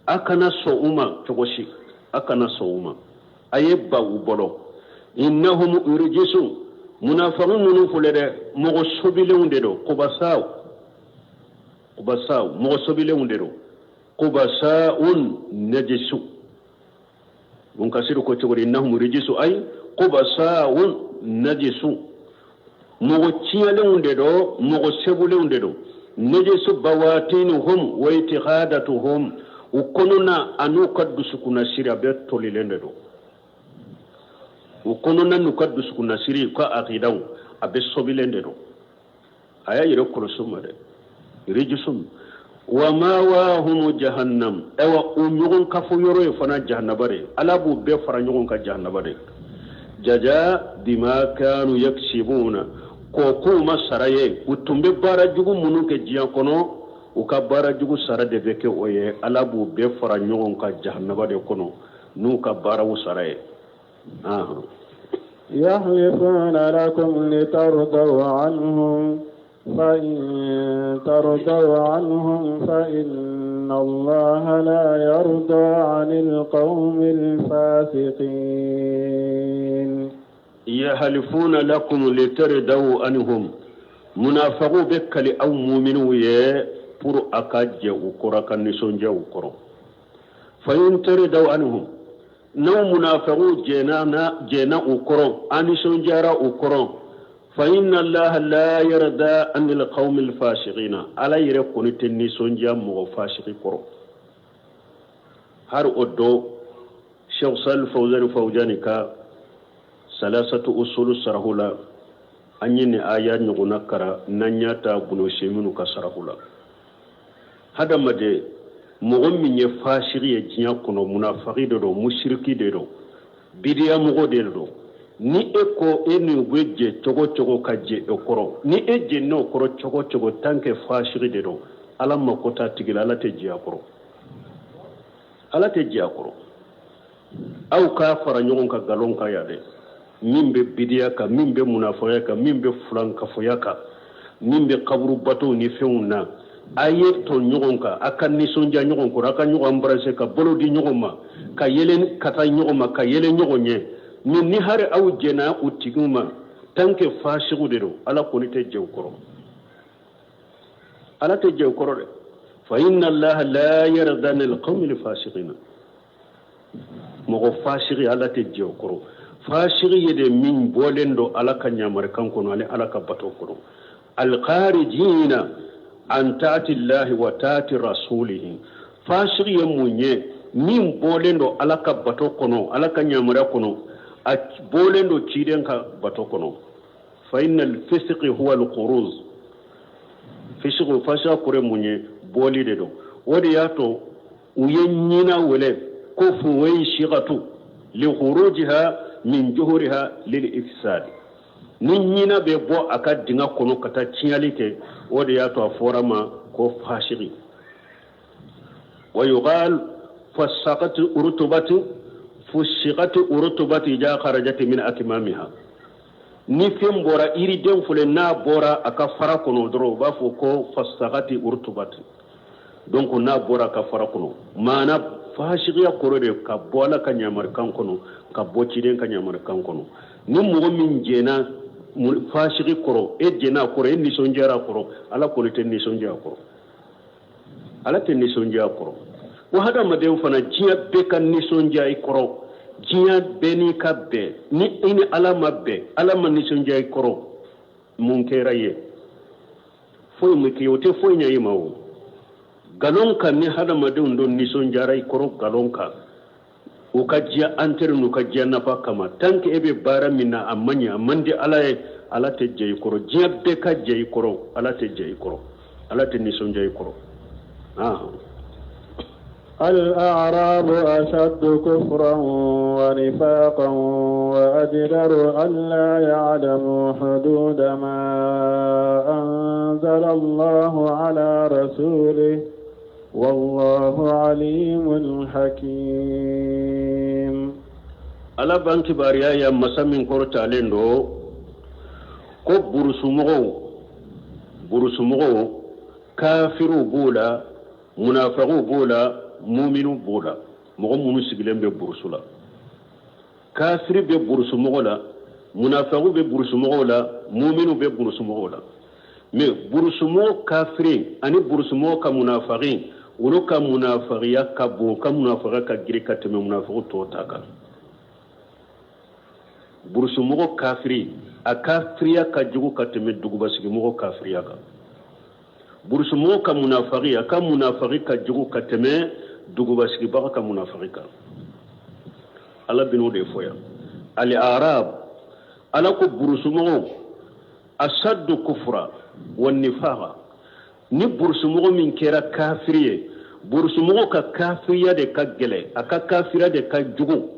a kana sɔn u ma cogo si a kana sɔn u ma a ye ban u bolo innahum rijisun munafiki ninnu filɛ dɛ mɔgɔ sobilenw de don kubasaw kubasaw mɔgɔ sobilenw de don kubasaun najisu Ibn Kasir ko cogo di innahum rijisu ay kubasaun najisu mɔgɔ tiɲɛlenw de don mɔgɔ sebulenw de don najisu bawatinuhum wa itiqadatuhum u kɔnɔna an'u ka dusukunnasiri a bɛɛ tolilen de don u kɔnɔna n'u ka dusukunnasiri u ka akidaw a bɛɛ sobilen de don a y'a yɛrɛ kɔlɔsi o ma dɛ rijisun wa mawahum jahannam ayiwa u ɲɔgɔn kafo yɔrɔ ye fana jahannaba de ala b'u bɛɛ fara ɲɔgɔn kan jahannaba de jaza bima kanu yaksibuna k'o k'u ma sara ye u tun bɛ baara jugu minnu kɛ diɲɛ kɔnɔ u ka baara jugu sara de bɛ kɛ o ye ala b'u bɛɛ fara ɲɔgɔn kan jahannaba de kɔnɔ n'u ka baaraw sara ye يحلفون لكم لترضوا عنهم فإن ترضوا عنهم فإن الله لا يرضى عن القوم الفاسقين يحلفون لكم لترضوا عنهم munafagiw bɛ kali aw muminiw ye pour a ka jɛ u kɔrɔ a ka nisɔndiya u kɔrɔ fa in tardaw anhum n'aw munafagiw jɛnna u kɔrɔ a nisɔndiyara u kɔrɔ fa inna allaha la yarda anil qawmil fasiqina ala yɛrɛ kɔni tɛ nisɔndiya mɔgɔ fasiki kɔrɔ hari o don Sheikh Salih Fawzani Fawzani ka salasatu usulu sarahu la an ye nin aya ɲɔgɔnna karan n'an y'a ta Bunu Usayminw ka sarahu la hadamaden mɔgɔ min ye fasigi ye diɲɛ kɔnɔ munafagi de don musiriki de don bidiya mɔgɔ de don ni e ko e ni u bɛ jɛ cogo cogo ka jɛ o kɔrɔ ni e jɛnna o kɔrɔ cogo cogo tant que fasigi de don ala mako t'a tigi la ala tɛ jɛ a kɔrɔ ala tɛ jɛ a kɔrɔ aw k'a fara ɲɔgɔn kan nkalon kan yan dɛ min bɛ bidiya kan min bɛ munafaya kan min bɛ fulankafoya kan min bɛ kaburu batow ni fɛnw na a ye tɔn ɲɔgɔn kan a ka nisɔndiya ɲɔgɔn kɔrɔ a ka ɲɔgɔn embrasser ka bolo di ɲɔgɔn ma ka yɛlɛ ka taa ɲɔgɔn ma ka yɛlɛ ɲɔgɔn ye mais ni hari aw jɛnna u tigiw ma tant que fasigiw de don ala kɔni tɛ jɛ u kɔrɔ ala tɛ jɛ u kɔrɔ dɛ fa inna allaha la yarda anil qawmil fasiqina mɔgɔ fasigi ala tɛ jɛ o kɔrɔ fasigi ye de min bɔlen don ala ka ɲamarikan kɔnɔ ani ala ka bato kɔnɔ alkharijina an taati llahi wa taati rasulihi fasigi ye mun ye min bɔlen don ala ka bato kɔnɔ ala ka ɲamariya kɔnɔ a bɔlen don ciden ka bato kɔnɔ fa inna alfisqi huwa alkhuruj fisiku fasiya kɔrɔ mun ye bɔli de don o de y'a to u ye ɲina wele ko fuwaysikatu li khurujiha min juhuriha lil ifsad ni ɲina bɛ bɔ a ka dingɛ kɔnɔ ka taa tiɲɛli kɛ o de y'a to a fɔra ma ko fasiki wa yuqal fasaqat rutubatu fusiqat rutubatu idha kharajat min akmamiha ni fɛn bɔra yiriden filɛ n'a bɔra a ka fara kɔnɔ dɔrɔn u b'a fɔ ko fasakati urutubati donc n'a bɔra a ka fara kɔnɔ maana fasigiya kɔrɔ de ka bɔ ala ka ɲamarikan kɔnɔ ka bɔ ciden ka ɲamarikan kɔnɔ ni mɔgɔ min jɛnna fasigi kɔrɔ e jɛnna a kɔrɔ e nisɔndiyara a kɔrɔ ala kɔni tɛ nisɔndiya a kɔrɔ ala tɛ nisɔndiya a kɔrɔ wa hadamaden fana diɲɛ bɛɛ ka nisɔndiya i kɔrɔ diɲɛ bɛɛ n'i ka bɛn ni i ni ala ma bɛn ala ma nisɔndiya i kɔrɔ mun kɛra ye foyi ma kɛ o tɛ foyi ɲɛ i ma o nkalon kan ni hadamadenw dɔ nisɔndiyara i kɔrɔ nkalon kan u ka diya intérêt n'u ka diya nafa kama tant que e bɛ baara min na a man ɲi a man di ala ye ala tɛ jɛ i kɔrɔ diɲɛ bɛɛ ka jɛ i kɔrɔ ala tɛ jɛ i kɔrɔ ala tɛ nisɔndiya i kɔrɔ. الأعراب أشد كفرا ونفاقا وأجدر ألا يعلموا حدود ما أنزل الله على رسوله والله عليم حكيم. Ala b'an kibaruya ya masa min kɔrɔtalen don ko burusumɔgɔw, burusumɔgɔw, kafiriw b'o la, munafagiw b'o la, muminu b'o la. Mɔgɔ minnu sigilen bɛ burusu la, kafiri bɛ burusumɔgɔ la, munafagiw bɛ burusumɔgɔw la, muminu bɛ burusumɔgɔw la. Mais burusumɔgɔ kafiri ani burusumɔgɔ ka munafagi, olu ka munafagiya ka bon, ka munafagiya ka girin ka tɛmɛ munafagiw tɔw ta kan. Burusumɔgɔ kafiri, a kafiriya ka jugu ka tɛmɛ dugubasigimɔgɔ kafiriya kan. Burusumɔgɔ ka munafagi, a ka munafagi ka jugu ka tɛmɛ dugubasigibaga ka munafagi kan. Ala bɛn'o de fɔ yan. Al arab, Ala ko burusumɔgɔw, asaddu kufra wa nifaqa. Ni burusumɔgɔ min kɛra kafiri ye, burusumɔgɔ ka kafiriya de ka gɛlɛn, a ka kafiriya de ka jugu.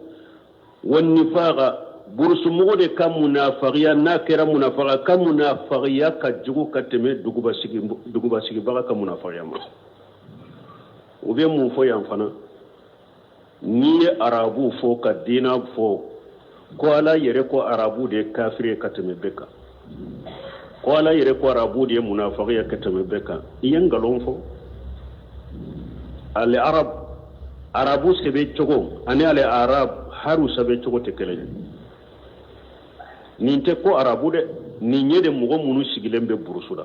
Wa nifaqa, burusumɔgɔ de ka munafagiya, n'a kɛra munafaga, ka munafagiya ka jugu ka tɛmɛ dugubasigibaga ka munafagiya ma. U bɛ mun fɔ yan fana? N'i ye arabu fɔ ka diina fɔ ko Ala yɛrɛ ko arabu de ye kafiri ye ka tɛmɛ bɛɛ kan, ko Ala yɛrɛ ko arabu de ye munafagi ye ka tɛmɛ bɛɛ kan, i ye nkalon fɔ. Al arab, arabu sɛbɛn cogo ani al arab haru sɛbɛn cogo tɛ kelen ye. Nin tɛ ko arabu dɛ, nin ye de mɔgɔ minnu sigilen bɛ burusu la,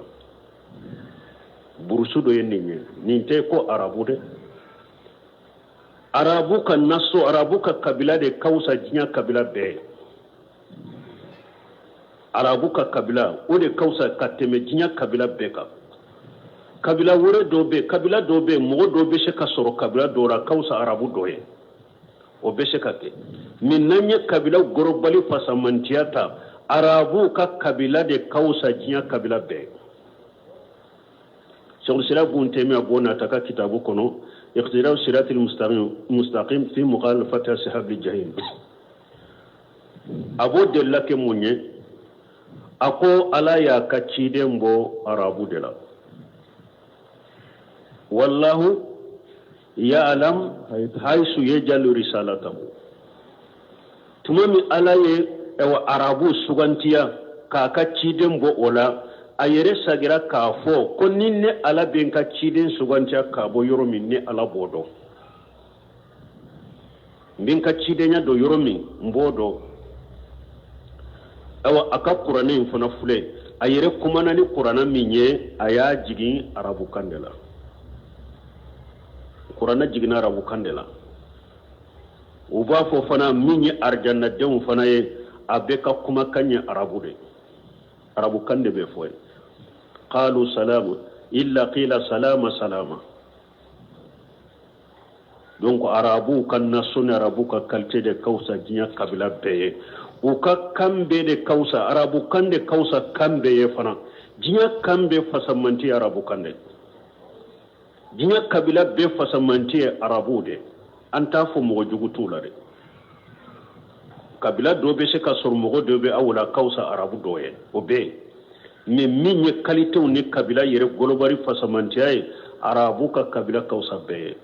burusu dɔ ye nin ye. Nin tɛ ko arabu dɛ. Arabu ka naso, arabu ka kabila de ka wusa diɲɛ kabila bɛɛ ye. Arabu ka kabila, o de ka wusa ka tɛmɛ diɲɛ kabila bɛɛ kan. Kabila wɛrɛ dɔw bɛ, kabila dɔw bɛ, mɔgɔ dɔw bɛ se ka sɔrɔ kabila dɔw la ka wusa arabu dɔ ye, o bɛ se ka kɛ. Mais n'an ye kabila gorobali fasamantiya ta, arabu ka kabila de ka wusa diɲɛ kabila bɛɛ. Sheikhul Islam Ibn Taymiyyah b'o nata ka kitabu kɔnɔ, Iqtida'u Siratil Mustaqim fi Mukhalafati Ashabil Jahim. A b'o delila kɛ mun ye? A ko Ala y'a ka ciden bɔ arabu de la. Wallahu ya'lam haisu yajalu risalatahu. Tuma min Ala ye ɛwɔ arabu sugantiya k'a ka ciden bɔ o la, a yɛrɛ sagira k'a fɔ ko ni ne Ala bɛ n ka ciden sugantiya k'a bɔ yɔrɔ min, ne Ala b'o dɔn. N bɛ n ka cidenya don yɔrɔ min, n b'o dɔn. Awa, a ka kuranɛ in fana filɛ, a yɛrɛ kumana ni kuranɛ min ye, a y'a jigin arabukan de la. Kuranɛ jiginna arabukan de la. U b'a fɔ fana min ye arijanadenw fana ye, a bɛɛ ka kumakan ye arabu de, arabukan de bɛ fɔ ye. Qalu salama illa qila salama salama. Donc arabuw ka nation ni arabu ka qualité de ka wusa diɲɛ kabila bɛɛ ye. U ka kan bɛɛ de ka wusa, arabu kan de ka wusa kan bɛɛ ye fana. Diɲɛ kan bɛɛ fasamanti ye arabu kan de, diɲɛ kabila bɛɛ fasamanti ye arabuw de. An t'a fɔ mɔgɔ jugu t'u la dɛ. Kabila dɔ bɛ se ka sɔrɔ, mɔgɔ dɔ bɛ aw la ka wusa arabu dɔ ye, o bɛ yen. Mais min ye qualitéw ni kabila yɛrɛ golobari fasamantiya ye, arabu ka kabila ka wusa bɛɛ ye.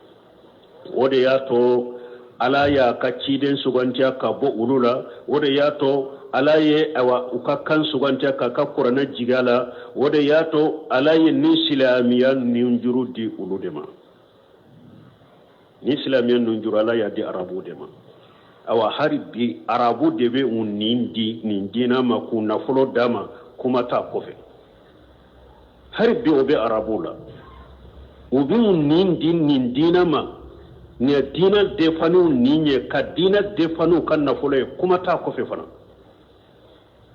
O de y'a to Ala y'a ka ciden sugantiya ka bɔ olu la. O de y'a to Ala ye awa u ka kan sugantiya k'a ka kuranɛ jigin a la. O de y'a to Ala ye ni silamɛya ninjuru di olu de ma. Ni silamɛya ninjuru, Ala y'a di arabu de ma. Awa, hali bi arabu de bɛ u nin di nin diinɛ ma, k'u nafolo d'a ma, kuma t'a kɔfɛ. Hali bi o bɛ arabu la, u bɛ nin di nin diinɛ ma, nin diinɛ defaniw nin ye, ka diinɛ defaniw ka nafolo ye, kuma t'a kɔfɛ fana.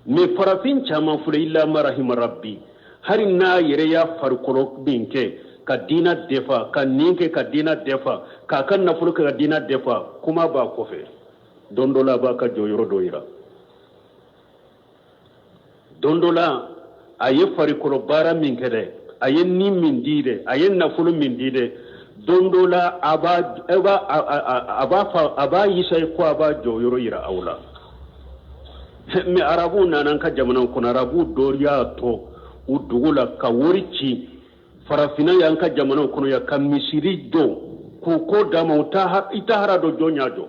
Mais farafin caman filɛ, illa ma rahima rabbi, hali n'a yɛrɛ y'a farikolo min kɛ ka diinɛ defa, ka nin kɛ ka diinɛ defa, k'a ka nafolo kɛ ka diinɛ defa, kuma b'a kɔfɛ. Don dɔ la a b'a ka jɔyɔrɔ dɔ yira. Don dɔ la a ye farikolo baara min kɛ dɛ, a ye ni min di dɛ, a ye nafolo min di dɛ. Don dɔ la a b'a a b'a fɔ a b'a yisa ko a b'a jɔyɔrɔ yira aw la. Mais arabuw nana an ka jamana kɔnɔ, arabuw dɔ y'a to u dugu la ka wari ci farafinna y'an ka jamana kɔnɔ yan ka misiri jɔ k'u ko d'a ma, i t'a hara dɔn jɔn y'a jɔ.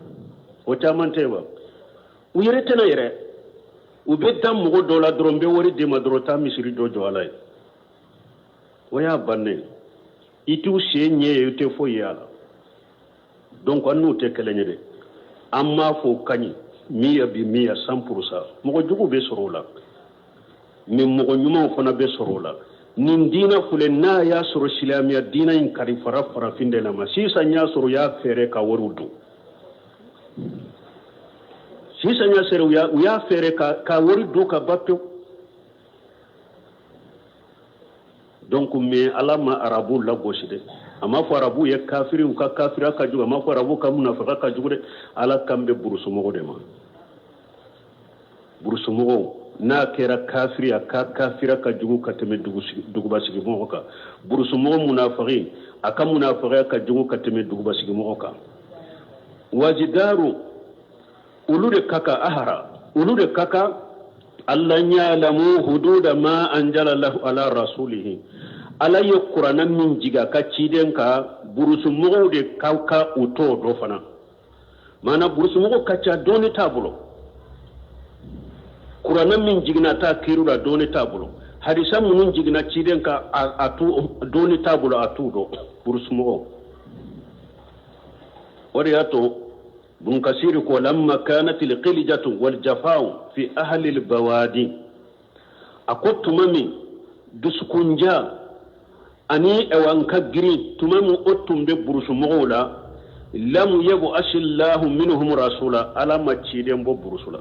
O caman tɛ wa? U yɛrɛ tɛna yɛrɛ, u bɛ da mɔgɔ dɔ la dɔrɔn, n bɛ wari d'i ma dɔrɔn, taa misiri dɔ jɔ Ala ye. O y'a bannen, i t'u sen ɲɛ ye, i tɛ foyi ye a la. Donc an n'u tɛ kelen ye dɛ. An m'a fɔ o ka ɲi miya bi miya 100%. Mɔgɔ jugu bɛ sɔrɔ o la, mais mɔgɔ ɲumanw fana bɛ sɔrɔ o la. Nin diina filɛ, n'a y'a sɔrɔ silamɛya diina in kalifara farafin de la ma, sisan y'a sɔrɔ u y'a fɛɛrɛ ka wariw dun. Sisan y'a sɔrɔ u y'a fɛɛrɛ ka wari dun ka ban pewu. Donc mais Ala ma arabu lagosi dɛ. A m'a fɔ arabu ye kafiri, u ka kafiriya ka jugu. A m'a fɔ arabu ka munafaka ka jugu dɛ. Ala kan bɛ burusumɔgɔ de ma. Burusumɔgɔw n'a kɛra kafiri, a ka kafira ka jugu ka tɛmɛ dugubasigimɔgɔ kan. Burusumɔgɔ munafaki, a ka munafakiya ka jugu ka tɛmɛ dugubasigimɔgɔ kan. Wajidaru olu de ka kan ahara, olu de ka kan alla ya'lamu hududa ma anzala lahu ala rasulihi. Ala ye kuranɛ min jigin a ka ciden kan, burusumɔgɔw de ka kan u t'o dɔn fana. Maana burusumɔgɔw ka ca, dɔnni t'a bolo. Kuranɛ min jiginna taa kiriw la, dɔnni t'a bolo. Hadisa minnu jiginna ciden kan, a t'u dɔnni t'a bolo, a t'u dɔn burusumɔgɔw. O de y'a to Ibn Kasir ko lamma kanat al-qiljatu wal jafa'u fi ahli al-bawadi, a ko tuma min dusukunja ani ɛwan ka girin, tuma min o tun bɛ burusumɔgɔw la, lam yab'asillahu minhum rasula, Ala ma ciden bɔ burusu la.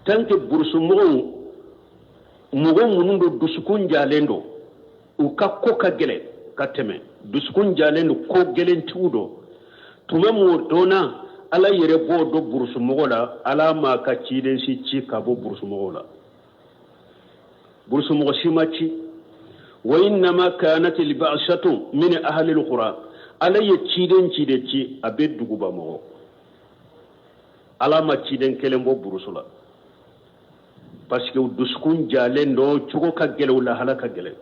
Tant que burusumɔgɔw, mɔgɔ minnu don dusukun jalen don, u ka ko ka gɛlɛn ka tɛmɛ, dusukun jalen don, ko gɛlɛntigiw don, tuma min o donna, Ala yɛrɛ b'o dɔn burusumɔgɔ la. Ala m'a ka ciden si ci ka bɔ burusumɔgɔw la, burusumɔgɔ si ma ci. Wa innama kanat al-ba'satu min ahli al-qura, Ala ye ciden ci de ci a bɛ duguba mɔgɔ. Ala ma ciden kelen bɔ burusu la, parce que u dusukun jalen don, cogo ka gɛlɛn, u lahala ka gɛlɛn.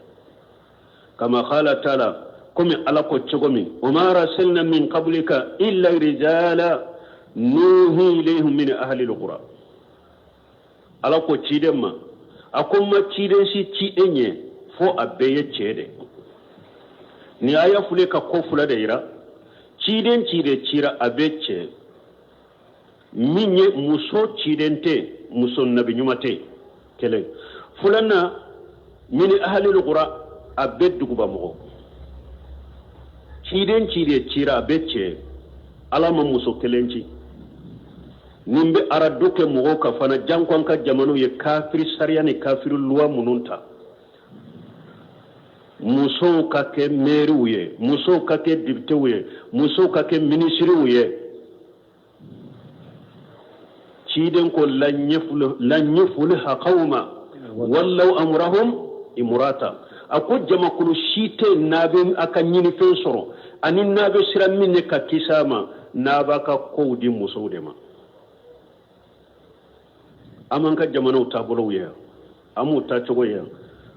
Kama qala taala, komi Ala ko cogo min, wa ma arsalna min qablika illa rijala nuhi ilayhim min ahli alqura. Ala ko ciden ma, a ko n ma ciden si ci e ɲɛ fo a bɛɛ ye cɛ de. Nin aya filɛ ka ko fila de yira. Ciden ci de cira, a bɛ cɛ min ye, muso ciden tɛ, muso nabi ɲuman tɛ. Kelen filanan, min ahalil qura, a bɛ duguba mɔgɔ. Ciden ci de cira, a bɛ cɛ. Ala ma muso kelen ci. Nin bɛ aradu kɛ mɔgɔw ka fana, janko an ka jamanaw ye kafiri sariya ni kafiri luwa minnu ta, musow ka kɛ mɛriw ye, musow ka kɛ depitew ye, musow ka kɛ minisiriw ye. Ciden ko lan yufliha qawma wallaw amrahum imurata. A ko jamakulu si tɛ n'a bɛ a ka ɲinifɛn sɔrɔ ani n'a bɛ siran min ye ka kisi a ma, n'a b'a ka kow di musow de ma. An m'an ka jamanaw taabolow ye yan, an m'u taacogo ye yan.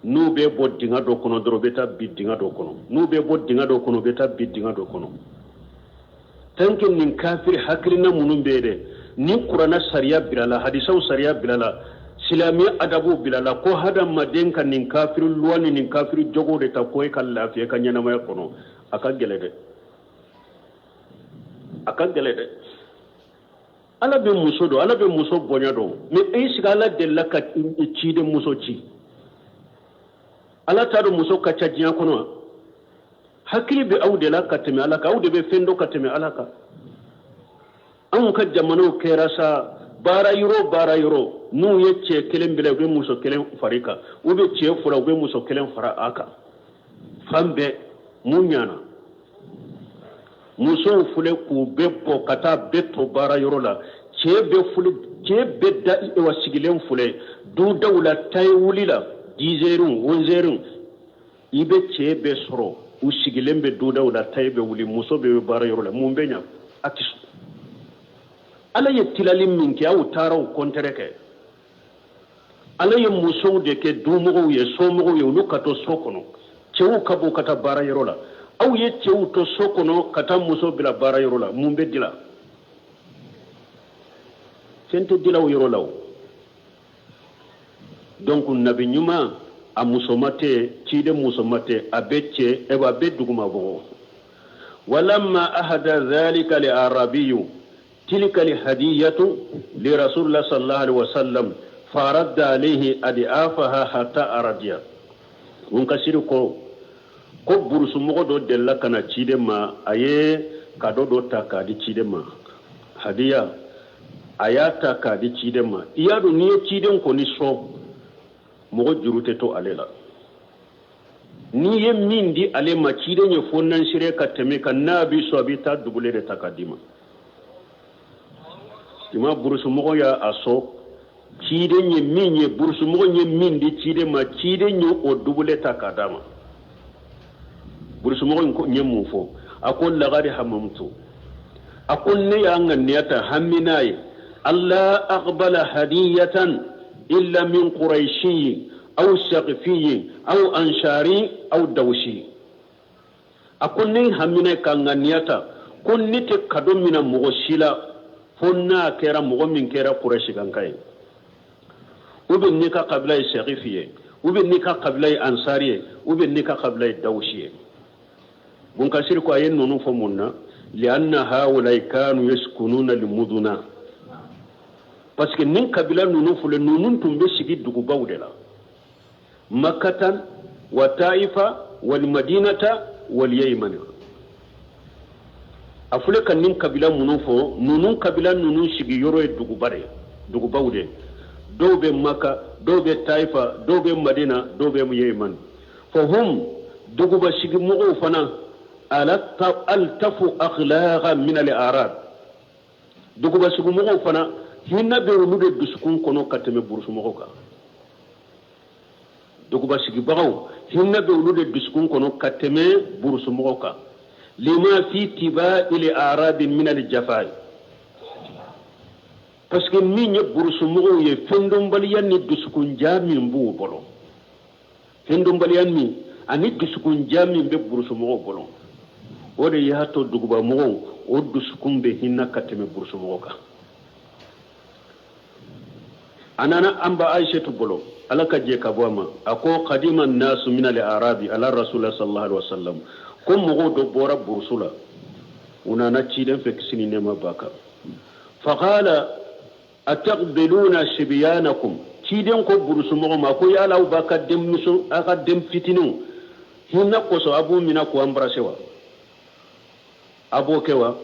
N'u bɛ bɔ dingɛ dɔ kɔnɔ dɔrɔn, u bɛ taa bin dingɛ dɔ kɔnɔ. N'u bɛ bɔ dingɛ dɔ kɔnɔ, u bɛ taa bin dingɛ dɔ kɔnɔ. Tant que nin kafiri hakilina minnu bɛ yen dɛ, ni kuranɛ sariya bilala, hadisaw sariya bilala, silamɛya adabuw bilala, ko hadamaden ka nin kafiri luwa ni nin kafiri jogo de ta ko e ka lafiya ka ɲɛnamaya kɔnɔ, a ka gɛlɛn dɛ, a ka gɛlɛn dɛ. Ala bɛ muso dɔn, Ala bɛ muso bonya dɔn, mais est-ce que Ala delila ka ciden muso ci? Ala t'a dɔn muso ka ca diɲɛ kɔnɔ wa? Hakili bɛ aw de la ka tɛmɛ Ala kan, aw de bɛ fɛn dɔn ka tɛmɛ Ala kan. Anw ka jamanaw kɛra sa, baara yɔrɔ baara yɔrɔ, n'u ye cɛ kelen bila, u bɛ muso kelen fara i kan, u bɛ cɛ fila, u bɛ muso kelen fara a kan. Fan bɛɛ mun ɲana? Musow filɛ k'u bɛɛ bɔ ka taa bɛɛ to baara yɔrɔ la. Cɛ bɛ filɛ, cɛ bɛɛ da wa sigilen filɛ dudaw la, tayi wuli la 10 heures, 11 heures, i bɛ cɛ bɛɛ sɔrɔ. U sigilen bɛ dudaw la, tayi bɛ wuli, muso bɛ baara yɔrɔ la, mun bɛ ɲa? A tɛ sɔn. Ala ye tilali min kɛ, aw taara o kɔntɛrɛ kɛ. Ala ye musow de kɛ dumɔgɔw ye, somɔgɔw ye, olu ka to so kɔnɔ, cɛw ka bɔ ka taa baara yɔrɔ la. Aw ye cɛw to so kɔnɔ ka taa muso bila baara yɔrɔ la, mun bɛ dila? Fɛn tɛ dila o yɔrɔ la o. Donc nabi ɲuman a musoma tɛ, ciden musoma tɛ, a bɛ cɛ, a bɛ duguma bɔ. Walamma ahada dhalika li arabiyu tilka li hadiyatu li rasulillah sallallahu alaihi wasallam faradda alayhi adiafaha hatta aradiya. Munkasiri ko burusumɔgɔ dɔ delila ka na ciden ma, a ye kado dɔ ta k'a di ciden ma, hadiya a y'a ta k'a di ciden ma. I y'a dɔn, n'i ye ciden kɔni sɔn, mɔgɔ juru tɛ to ale la. N'i ye min di ale ma, ciden ye fo nansire ka tɛmɛ kan, n'a b'i sɔn, a b'i ta dubule de ta k'a d'i ma. I ma burusumɔgɔ y'a a sɔn, ciden ye min ye, burusumɔgɔ ye min di ciden ma, ciden ye o dubule ta k'a d'a ma. Burusumɔgɔ in ye mun fɔ? A ko lagadi hamamtu, a ko ne y'a ŋaniya ta, hami n'a ye, alla aqbala hadiyatan illa min quraishiyin aw saqifiyin aw ansari aw dawsi. A ko ne hamina ka ŋaniya ta ko ne tɛ kado mina mɔgɔ si la fo n'a kɛra mɔgɔ min kɛra kurɛsikanka ye, ou bien n'i ka kabila ye saqifi ye, ou bien n'i ka kabila ye ansari ye, ou bien n'i ka kabila ye dawsi ye. Bunkasiri ko a ye ninnu fɔ mun na? Lianna haulai kanu yaskununa limuduna, parce que nin kabila ninnu filɛ, ninnu tun bɛ sigi dugubaw de la, Makatan wa Taifa wal Madinata wal Yemen. A filɛ ka nin kabila minnu fɔ, ninnu kabila ninnu sigiyɔrɔ ye duguba de ye, dugubaw de ye. Dɔw bɛ Maka, dɔw bɛ Taifa, dɔw bɛ Madina, dɔw bɛ Yemen. Fahum duguba sigimɔgɔw fana altafu akhlaqa min al arab. Duguba sigimɔgɔw fana, hinɛ bɛ olu de dusukun kɔnɔ ka tɛmɛ burusumɔgɔw kan. Duguba sigibagaw, hinɛ bɛ olu de dusukun kɔnɔ ka tɛmɛ burusumɔgɔw kan. Lima fi tibai arabi min al jafai, parce que min ye burusumɔgɔw ye, fɛndɔnbaliya ni dusukunja min b'u bolo, fɛndɔnbaliya min ani dusukunja min bɛ burusumɔgɔw bolo, o de y'a to dugubamɔgɔw o dusukun bɛ hinɛ ka tɛmɛ burusumɔgɔw kan. A nana an ba Aishatu bolo, Ala ka jɛ ka bɔ a ma, a ko kadima nasu min al arabi ala rasulillah sallallahu alaihi wasallam, ko mɔgɔw dɔ bɔra burusu la, u nana ciden fɛ, kisi ni nɛɛma b'a kan. Faqala ataqbiluna shibyanakum? Ciden ko burusumɔgɔ ma ko yala aw b'a ka denmuso, aw ka den fitininw hinɛ kosɔn, a b'u minɛ k'u embrasser wa? A b'o kɛ wa?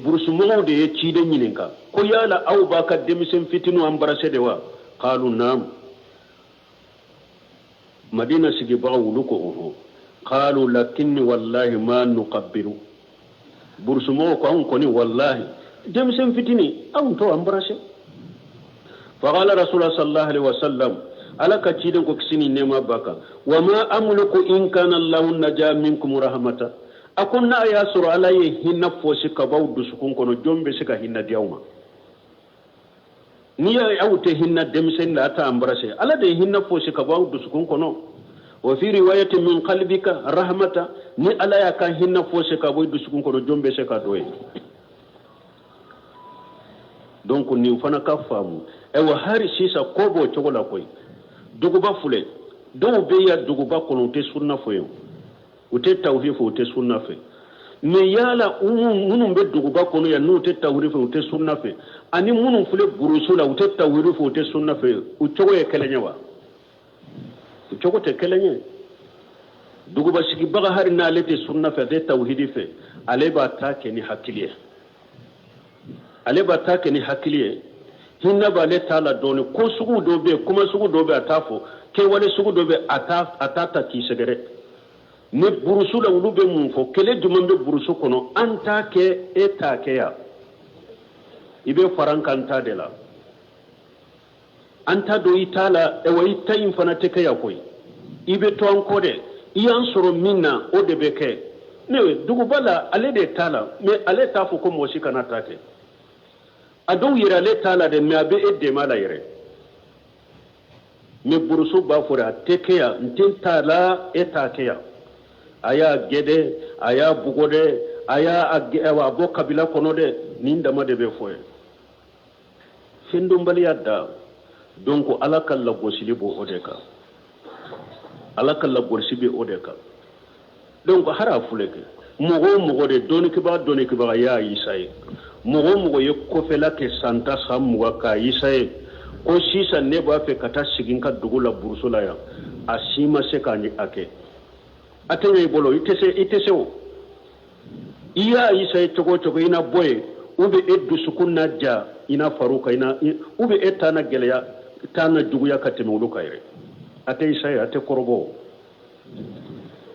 Burusumɔgɔw de ye ciden ɲininka ko yala aw b'a ka denmisɛn fitininw embrasser de wa? Qalu naam. Madina sigibagaw olu ko ɔhɔn. Qalu lakinni wallahi ma nuqabbilu. Burusumɔgɔw ko anw kɔni wallahi denmisɛn fitinin anw t'o embrasser. Faqala rasulullah sallallahu alaihi wasallam, Ala ka ciden ko kisi ni nɛɛma b'a kan, wa ma amliku in kana Allahu naja minkum rahmata. A ko n'a y'a sɔrɔ Ala ye hinɛ fɔsi ka b'aw dusukun kɔnɔ, jɔn bɛ se ka hinɛ di aw ma? N'i y'a ye aw tɛ hinɛ denmisɛnnin la, a t'a embrasser, Ala de ye hinɛ fɔsi ka bɔ aw dusukun kɔnɔ. Wa fi riwayati min qalbika rahmata. Ni Ala y'a ka hinɛ fɔsi ka bɔ i dusukun kɔnɔ, jɔn bɛ se ka don yen? Donc nin fana ka faamu. Ayiwa, hali sisan ko b'o cogo la koyi. Duguba filɛ, dɔw bɛ yan duguba kɔnɔ, u tɛ sunna fɔ yen, u tɛ tawhid fɛ, u tɛ sunna fɛ. Mais yala minnu bɛ duguba kɔnɔ yan, n'u tɛ tawhid fɛ, u tɛ sunna fɛ, ani minnu filɛ burusu la, u tɛ tawhid fɛ, u tɛ sunna fɛ, u cogo ye kelen ye wa? U cogo tɛ kelen ye. Duguba sigibaga, hali n'ale tɛ sunna fɛ, a tɛ tawhidi fɛ, ale b'a ta kɛ ni hakili ye, ale b'a ta kɛ ni hakili ye. Hinɛ b'ale ta la dɔɔni. Ko sugu dɔ bɛ yen, kuma sugu dɔ bɛ yen, a t'a fɔ. Kɛwale sugu dɔ bɛ yen, a t'a ta k'i sɛgɛrɛ. Ni burusu la, olu bɛ mun fɔ? Kɛlɛ jumɛn bɛ burusu kɔnɔ? An t'a kɛ, e t'a kɛ yan, i bɛ fara an kan ta de la. An t'a dɔn i t'a la. Ayiwa, i ta in fana tɛ kɛ yan koyi, i bɛ to an kɔ dɛ. I y'an sɔrɔ min na, o de bɛ kɛ. Ne duguba la, ale de t'a la, mais ale t'a fɔ ko mɔgɔ si kana ta kɛ. A dɔw yɛrɛ, ale t'a la dɛ, mais a bɛ e dɛmɛ a la yɛrɛ. Mais burusu b'a fɔ de, a tɛ kɛ yan, n tɛ t'a la, e t'a kɛ yan. A y'a gɛn dɛ, a y'a bugɔ dɛ, a y'a a bɔ kabila kɔnɔ dɛ, nin dama de bɛ fɔ ye. Fɛndɔnbaliya da. Donc Ala ka lagosili b'o o de kan, Ala ka lagosi bɛ o de kan. Donc hari a filɛ kɛ, mɔgɔ o mɔgɔ de dɔnnikɛbaga, dɔnnikɛbaga y'a yisa ye, mɔgɔ o mɔgɔ ye kɔfɛla kɛ san 10, san 20 k'a yisa ye ko sisan ne b'a fɛ ka taa sigi n ka dugu la, buruso la yan, a si ma se k'a kɛ. A tɛ ɲɛ i bolo, i tɛ se, i tɛ se. O i y'a yisa ye cogo o cogo, i na bɔ yen, u bɛ e dusukun na ja, i na far'u kan, i na u bɛ e ta na gɛlɛya, ta na juguya ka tɛmɛ olu kan yɛrɛ. A tɛ yisa ye, a tɛ kɔrɔbɔ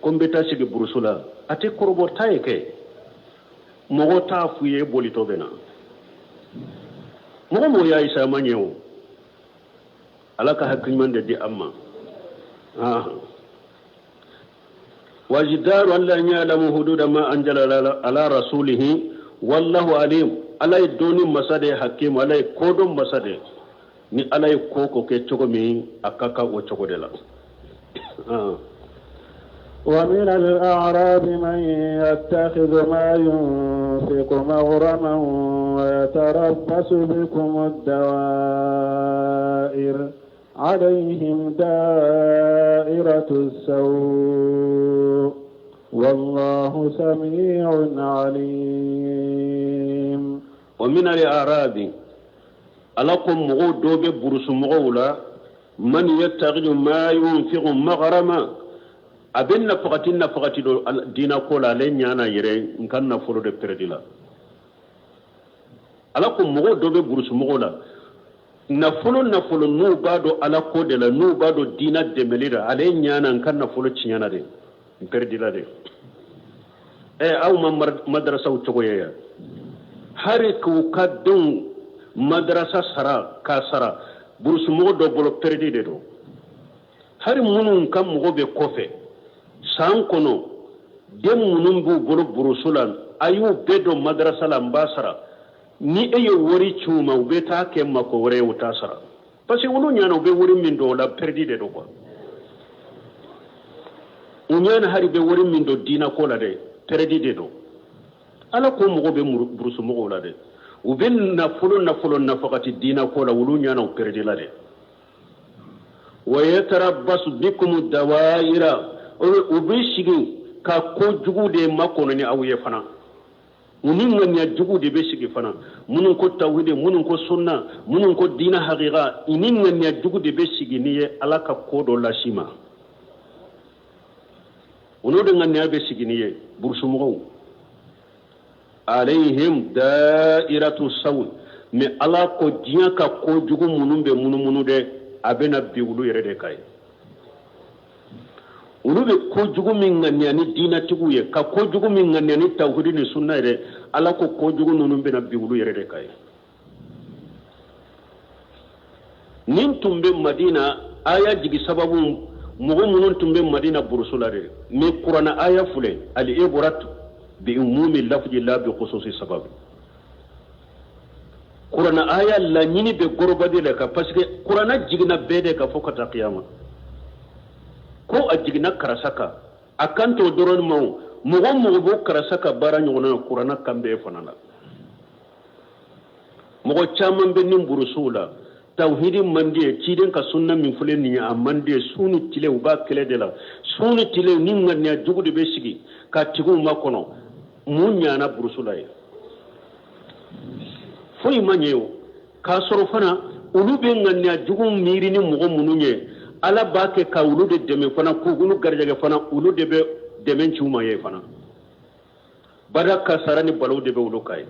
ko n bɛ taa sigi buruso la, a tɛ kɔrɔbɔ. Ta ye kɛ, mɔgɔ t'a f'u ye, bolitɔ bɛ na. Mɔgɔ mɔgɔ y'a yisa, a ma ɲɛ o. Ala ka hakili ɲuman de di an ma. Wajidaru an la ya'lamu hududa ma anzala ala rasulihi wallahu alim. Ala ye dɔnni masa de ye, hakim, Ala ye kodɔn masa de ye. Ni Ala ye ko ko kɛ cogo min, a ka kan o cogo de la. ومن الأعراب من يتخذ ما ينفق مغرما ويتربص بكم الدوائر، عليهم دائرة السوء، والله سميع عليم. ومن الأعراب، Ala ko mɔgɔw dɔw bɛ burusu mɔgɔw la، من يتخذ ما ينفق مغرما، a bɛ nafagati nafagati dɔ diina ko la, ale ɲana yɛrɛ n ka nafolo de pɛrɛdi la. Ala ko mɔgɔw dɔ bɛ burusu mɔgɔw la, nafolo nafolo n'u b'a dɔn Ala ko de la, n'u b'a dɔn diina dɛmɛli la, ale ɲana n ka nafolo tiɲɛna de, n pɛrɛdi la de. Ɛ, aw ma madarasaw cogo ye yan, hari k'u ka denw madarasa sara k'a sara, burusumɔgɔ dɔ bolo pɛrɛdi de don. Hari minnu ka mɔgɔ bɛ kɔfɛ, san kɔnɔ den minnu b'u bolo burusu la, a y'u bɛɛ don madarasa la, n b'a sara. Ni e ye wari ci u ma, u bɛ taa kɛ mako wɛrɛ ye, u t'a sara, parce que olu ɲana u bɛ wari min don o la, pɛrɛdi de don quoi. U ɲana hari bɛ wari min don diina ko la dɛ, pɛrɛdi de don. Ala ko mɔgɔ bɛ burusu mɔgɔw la dɛ, u bɛ nafolo nafolo nafagati diina ko la, olu ɲana u pɛrɛdi la dɛ. ويتربص بكم الدوائر، u bɛ sigi ka ko jugu de makɔnɔ ni aw ye fana. U ni ŋaniya jugu de bɛ sigi fana. Minnu ko tawhidi, minnu ko sunna, minnu ko diina hakika, i ni ŋaniya jugu de bɛ sigi n'i ye Ala ka ko dɔ lasi ma. U n'o de ŋaniya bɛ sigi n'i ye, burusumɔgɔw. عليهم دائرة السوء. Mais Ala ko diɲɛ ka ko jugu minnu bɛ munumunu dɛ, a bɛna bi olu yɛrɛ de ka ye. Olu bɛ kojugu min ŋaniya ni diinɛtigiw ye, ka kojugu min ŋaniya ni tawhidi ni sunna yɛrɛ, Ala ko kojugu ninnu bɛna bi olu yɛrɛ de ka ye. Nin tun bɛ Madina aya jigi sababu, mɔgɔ minnu tun bɛ Madina burusu la dɛ. Mais Kuranɛ aya filɛ، العبرة بعموم اللفظ لا بخصوص السبب. Kuranɛ aya laɲini bɛ gorobadi de kan, parce que Kuranɛ jiginna bɛɛ de kan fo ka taa kiyama. Ko a jiginna karasa kan, a kan t'o dɔrɔn ma o. Mɔgɔ mɔgɔ b'o karasa ka baara ɲɔgɔnna na, Kuranɛ kan bɛɛ fana la. Mɔgɔ caman bɛ nin burusuw la, tawhidi man di ye, ciden ka sunna min filɛ nin ye, a man di ye. Su ni tile u b'a kɛlɛ de la, su ni tile ni ŋaniya jugu de bɛ sigi ka tigiw makɔnɔ. Mun ɲana burusu la ye? Foyi ma ɲɛ o. K'a sɔrɔ fana olu bɛ ŋaniya jugu miiri ni mɔgɔ minnu ye, Ala b'a kɛ ka olu de dɛmɛ fana, k'olu garijɛgɛ fana, olu de bɛ dɛmɛ ci u ma ye fana. Bada kasara ni balawu de bɛ olu kan ye.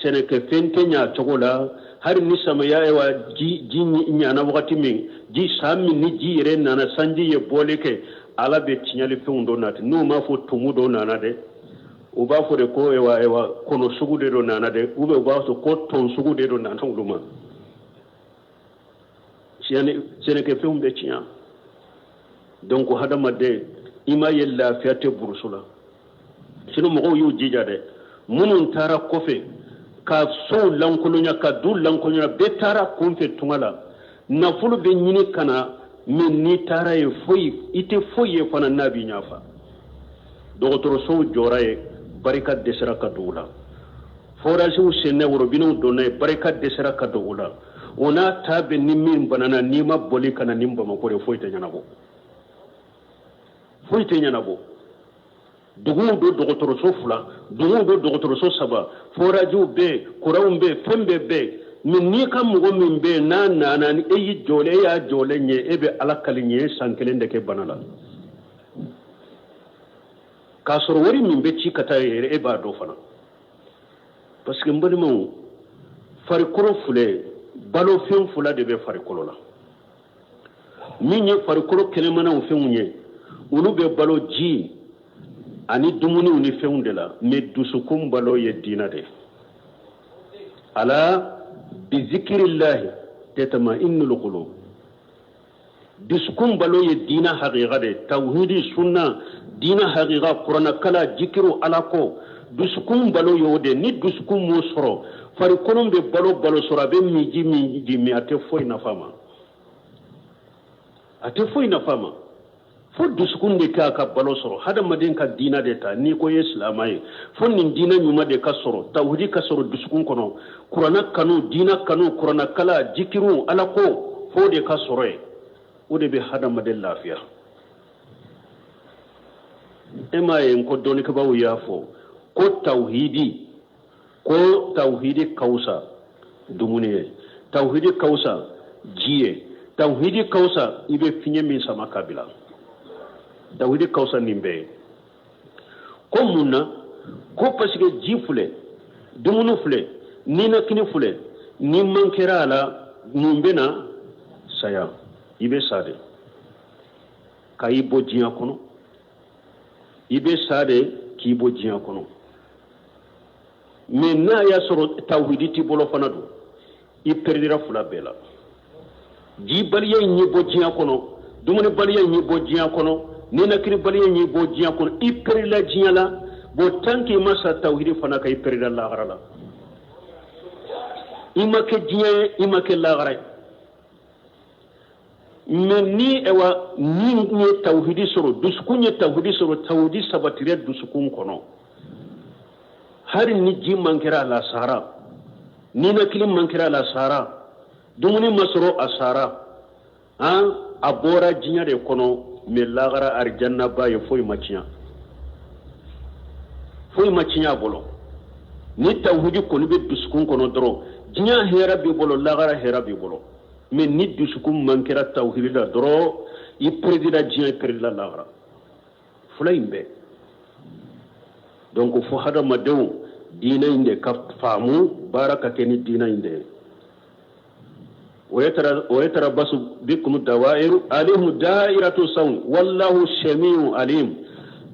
Sɛnɛkɛfɛn tɛ ɲa cogo la. Hali ni samiya wa ji ji ɲana wagati min, ji san min ni ji yɛrɛ nana, sanji ye bɔli kɛ, Ala bɛ tiɲɛlifɛnw dɔ nati. N'u m'a fɔ tumu dɔ nana dɛ, u b'a fɔ de ko ewa ewa kɔnɔ sugu de dɔ nana dɛ, ou bien u b'a fɔ ko tɔn sugu de dɔ nana olu ma. Sɛnɛkɛfɛnw bɛ tiɲɛ. Donc hadamaden, i m'a ye lafiya tɛ burusu la. Sinon mɔgɔw y'u jija dɛ, minnu taara kɔfɛ ka sow lankolonya, ka du lankolonya, bɛɛ taara kunfɛ tunga la, nafolo bɛ ɲini ka na, mais n'i taara ye foyi i tɛ foyi ye fana n'a b'i ɲafa. Dɔgɔtɔrɔsow jɔra ye, barika dɛsɛra ka don u la. Foraziw sennɛ, worobinɛw donna ye, barika dɛsɛra ka don u la. O n'a ta bɛ, ni min banana, n'i ma boli ka na ni Bamakɔ de, foyi tɛ ɲɛnabɔ, foyi tɛ ɲɛnabɔ. Duguw do dɔgɔtɔrɔso fila, duguw do dɔgɔtɔrɔso saba, forajiw bɛ yen, kuranw bɛ yen, fɛn bɛɛ bɛ yen, mais n'i ka mɔgɔ min bɛ yen n'a nana ni e y'i jɔlen, e y'a jɔlen ye, e bɛ ala kali ɲɛ san kelen de kɛ bana la, k'a sɔrɔ wari min bɛ ci ka taa yɛrɛ, e b'a dɔn fana. Parce que n balimaw, farikolo filɛ, balofɛn fila de bɛ farikolo la. Min ye farikolo kɛnɛmanaw fɛnw ye, olu bɛ balo ji ani dumuniw ni fɛnw de la, mais dusukun balo ye diina de ye. Ala bizikirillahi tatma'innul qulub. Dusukun balo ye diina hakika de, tawhidi, sunna, diina hakika, kuranakala, jikiru, ala ko. Dusukun balo y'o de. Ni dusukun m'o sɔrɔ, farikolo bɛ balo balo sɔrɔ, a bɛ miji miji min, a tɛ foyi nafa ma, a tɛ foyi nafa ma. Fo dusukun de k'a ka balo sɔrɔ. Hadamaden ka diina de ta, n'i ko i ye silama ye, fo nin diina ɲuman de ka sɔrɔ, tawhidi ka sɔrɔ dusukun kɔnɔ, kurana kanu, diina kanu, kuranakala, jikiru, ala ko, fo de ka sɔrɔ yen. O de bɛ hadamaden lafiya. E m'a ye n ko dɔnnikɛbaaw y'a fɔ ko tawhidi, ko tawhidi ka wusa dumuni ye, tawhidi ka wusa ji ye, tawhidi ka wusa i bɛ fiɲɛ min sama ka bila, tawhidi ka wusa nin bɛɛ ye. Ko mun na? Ko parce que ji filɛ, dumuni filɛ, ninakili filɛ, ni man kɛra a la, mun bɛ na? Saya. I bɛ sa de ka i bɔ diɲɛ kɔnɔ, i bɛ sa de k'i bɔ diɲɛ kɔnɔ. Mais n'a y'a sɔrɔ tawhidi t'i bolo fana don, i perdira fila bɛɛ la. Jibaliya in y'i bɔ diɲɛ kɔnɔ, dumunibaliya in y'i bɔ diɲɛ kɔnɔ, ninakilibaliya in y'i bɔ diɲɛ kɔnɔ, i perdila diɲɛ la. Bon, tant que i ma sa tawhidi fana kan, i perdila lahara la. I ma kɛ diɲɛ ye, i ma kɛ lahara ye. Mais ni ewa ni ye tawhidi sɔrɔ, dusukun ye tawhidi sɔrɔ, tawhidi sabatira dusukun kɔnɔ, hali ni ji man kɛra a la, sara, ninakili man kɛra a la, sara, dumuni ma sɔrɔ, a sara, han, a bɔra diɲɛ de kɔnɔ, mais lahara arijannaba ye, foyi ma tiɲɛ, foyi ma tiɲɛ a bolo. Ni tawhidi kɔni bɛ dusukun kɔnɔ dɔrɔn, diɲɛ hɛrɛ b'i bolo, lahara hɛrɛ b'i bolo. Mais ni dusukun man kɛra tawhidi la dɔrɔn, i perdira diɲɛ, i perdira lahara, fila in bɛɛ. Donc fo hadamadenw diinɛ in de ka faamu, baara ka kɛ ni diinɛ in de ye. O yatarabbasu bikum dawairu alayhim da'iratu saw wallahu samiu alim.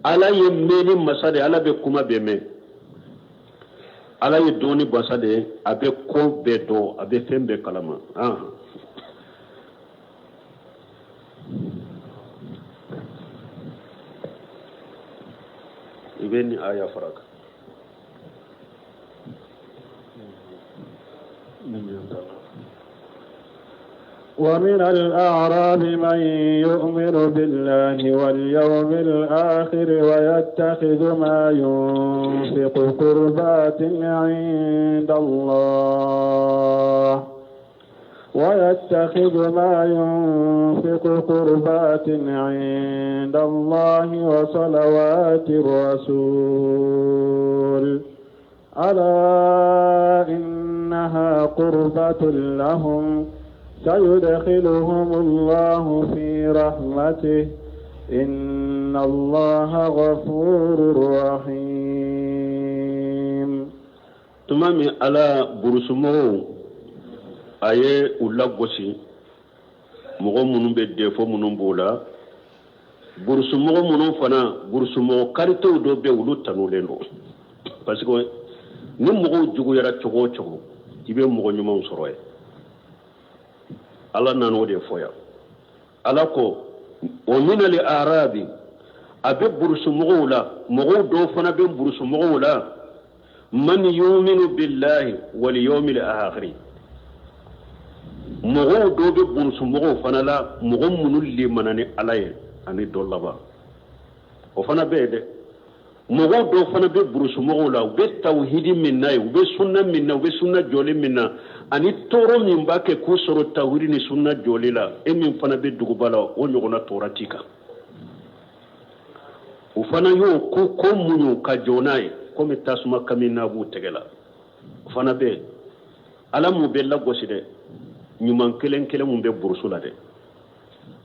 Ala ye mɛnni masa de, ala bɛ kuma bɛɛ mɛn, ala ye dɔnni masa de ye, a bɛ ko bɛɛ dɔn, a bɛ fɛn bɛɛ kalama. I bɛ nin aya fara kan. ومن الأعراب من يؤمن بالله واليوم الآخر ويتخذ ما ينفق قربات عند الله ويتخذ ما ينفق قربات عند الله وصلوات الرسول ألا إنها قربة لهم سيدخلهم الله في رحمته إن الله غفور رحيم. Tuma min ala burusumɔgɔw a ye u lagosi, mɔgɔ minnu bɛ défaut minnu b'o la, burusumɔgɔ minnu fana, burusumɔgɔ qualitéw dɔ bɛ, olu tanulen don, parce que ni mɔgɔw juguyara cogo o cogo, i bɛ mɔgɔ ɲumanw sɔrɔ yen. Ala nana o de fɔ yan. Ala ko Wa minal arabi, a bɛ burusumɔgɔw la, mɔgɔw dɔw fana bɛ burusumɔgɔw la, man yuminu billahi wal yawmil akhiri, mɔgɔw dɔw bɛ burusumɔgɔw fana la, mɔgɔ minnu limana ni Ala ye ani don laban, o fana bɛ yen dɛ. Mɔgɔw dɔw fana bɛ burusumɔgɔw la, u bɛ tawhidi min na ye, u bɛ sunna min na, u bɛ sunna jɔli min na, ani tɔɔrɔ min b'a kɛ k'u sɔrɔ tawhidi ni sunna jɔli la, e min fana bɛ duguba la, o ɲɔgɔnna tɔɔrɔ t'i kan. U fana y'o ko ko muɲu ka jɔ n'a ye komi tasuma kami n'a b'u tɛgɛ la. O fana bɛ yen. Ala m'u bɛɛ lagosi dɛ, ɲuman kelen kelen mun bɛ burusu la dɛ.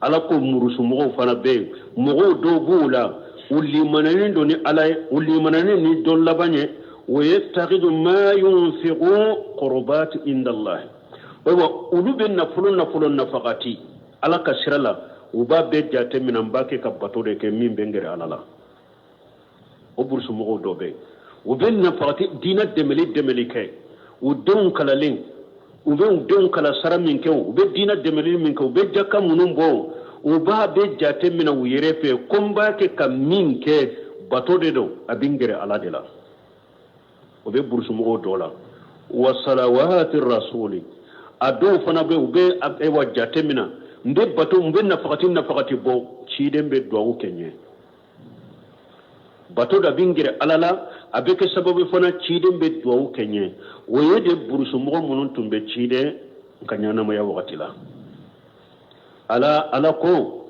Ala ko murusumɔgɔw fana bɛ yen, mɔgɔw dɔw b'u la, u limanalen don ni Ala ye, u limanalen ni don laban ye. O ye takidu ma yunfiqu qurbat inda Allah, ayiwa olu bɛ nafolo nafolo nafagati Ala ka sira la, u b'a bɛɛ jate minɛ n b'a kɛ ka bato de kɛ min bɛ n gɛrɛ Ala la. O burusumɔgɔw dɔ bɛ yen, u bɛ nafagati diinɛ dɛmɛli dɛmɛli kɛ, u denw kalalen, u bɛ u denw kalan sara min kɛ, u bɛ diinɛ dɛmɛli min kɛ, u bɛ jaka minnu bɔ, u b'a bɛɛ jate minɛ u yɛrɛ fɛ ko n b'a kɛ ka min kɛ bato de don, a bɛ n gɛrɛ Ala de la. O bɛ burusumɔgɔw dɔ la. Wa salawati rasuli, a dɔw fana bɛ u bɛ ayiwa jate minɛ n bɛ bato, n bɛ nafagati nafagati bɔ, ciden bɛ duwawu kɛ n ye, bato da bɛ n gɛrɛ Ala la, a bɛ kɛ sababu fana ciden bɛ duwawu kɛ n ye. O ye de burusumɔgɔ minnu tun bɛ ciden ka ɲɛnamaya wagati la. Ala Ala ko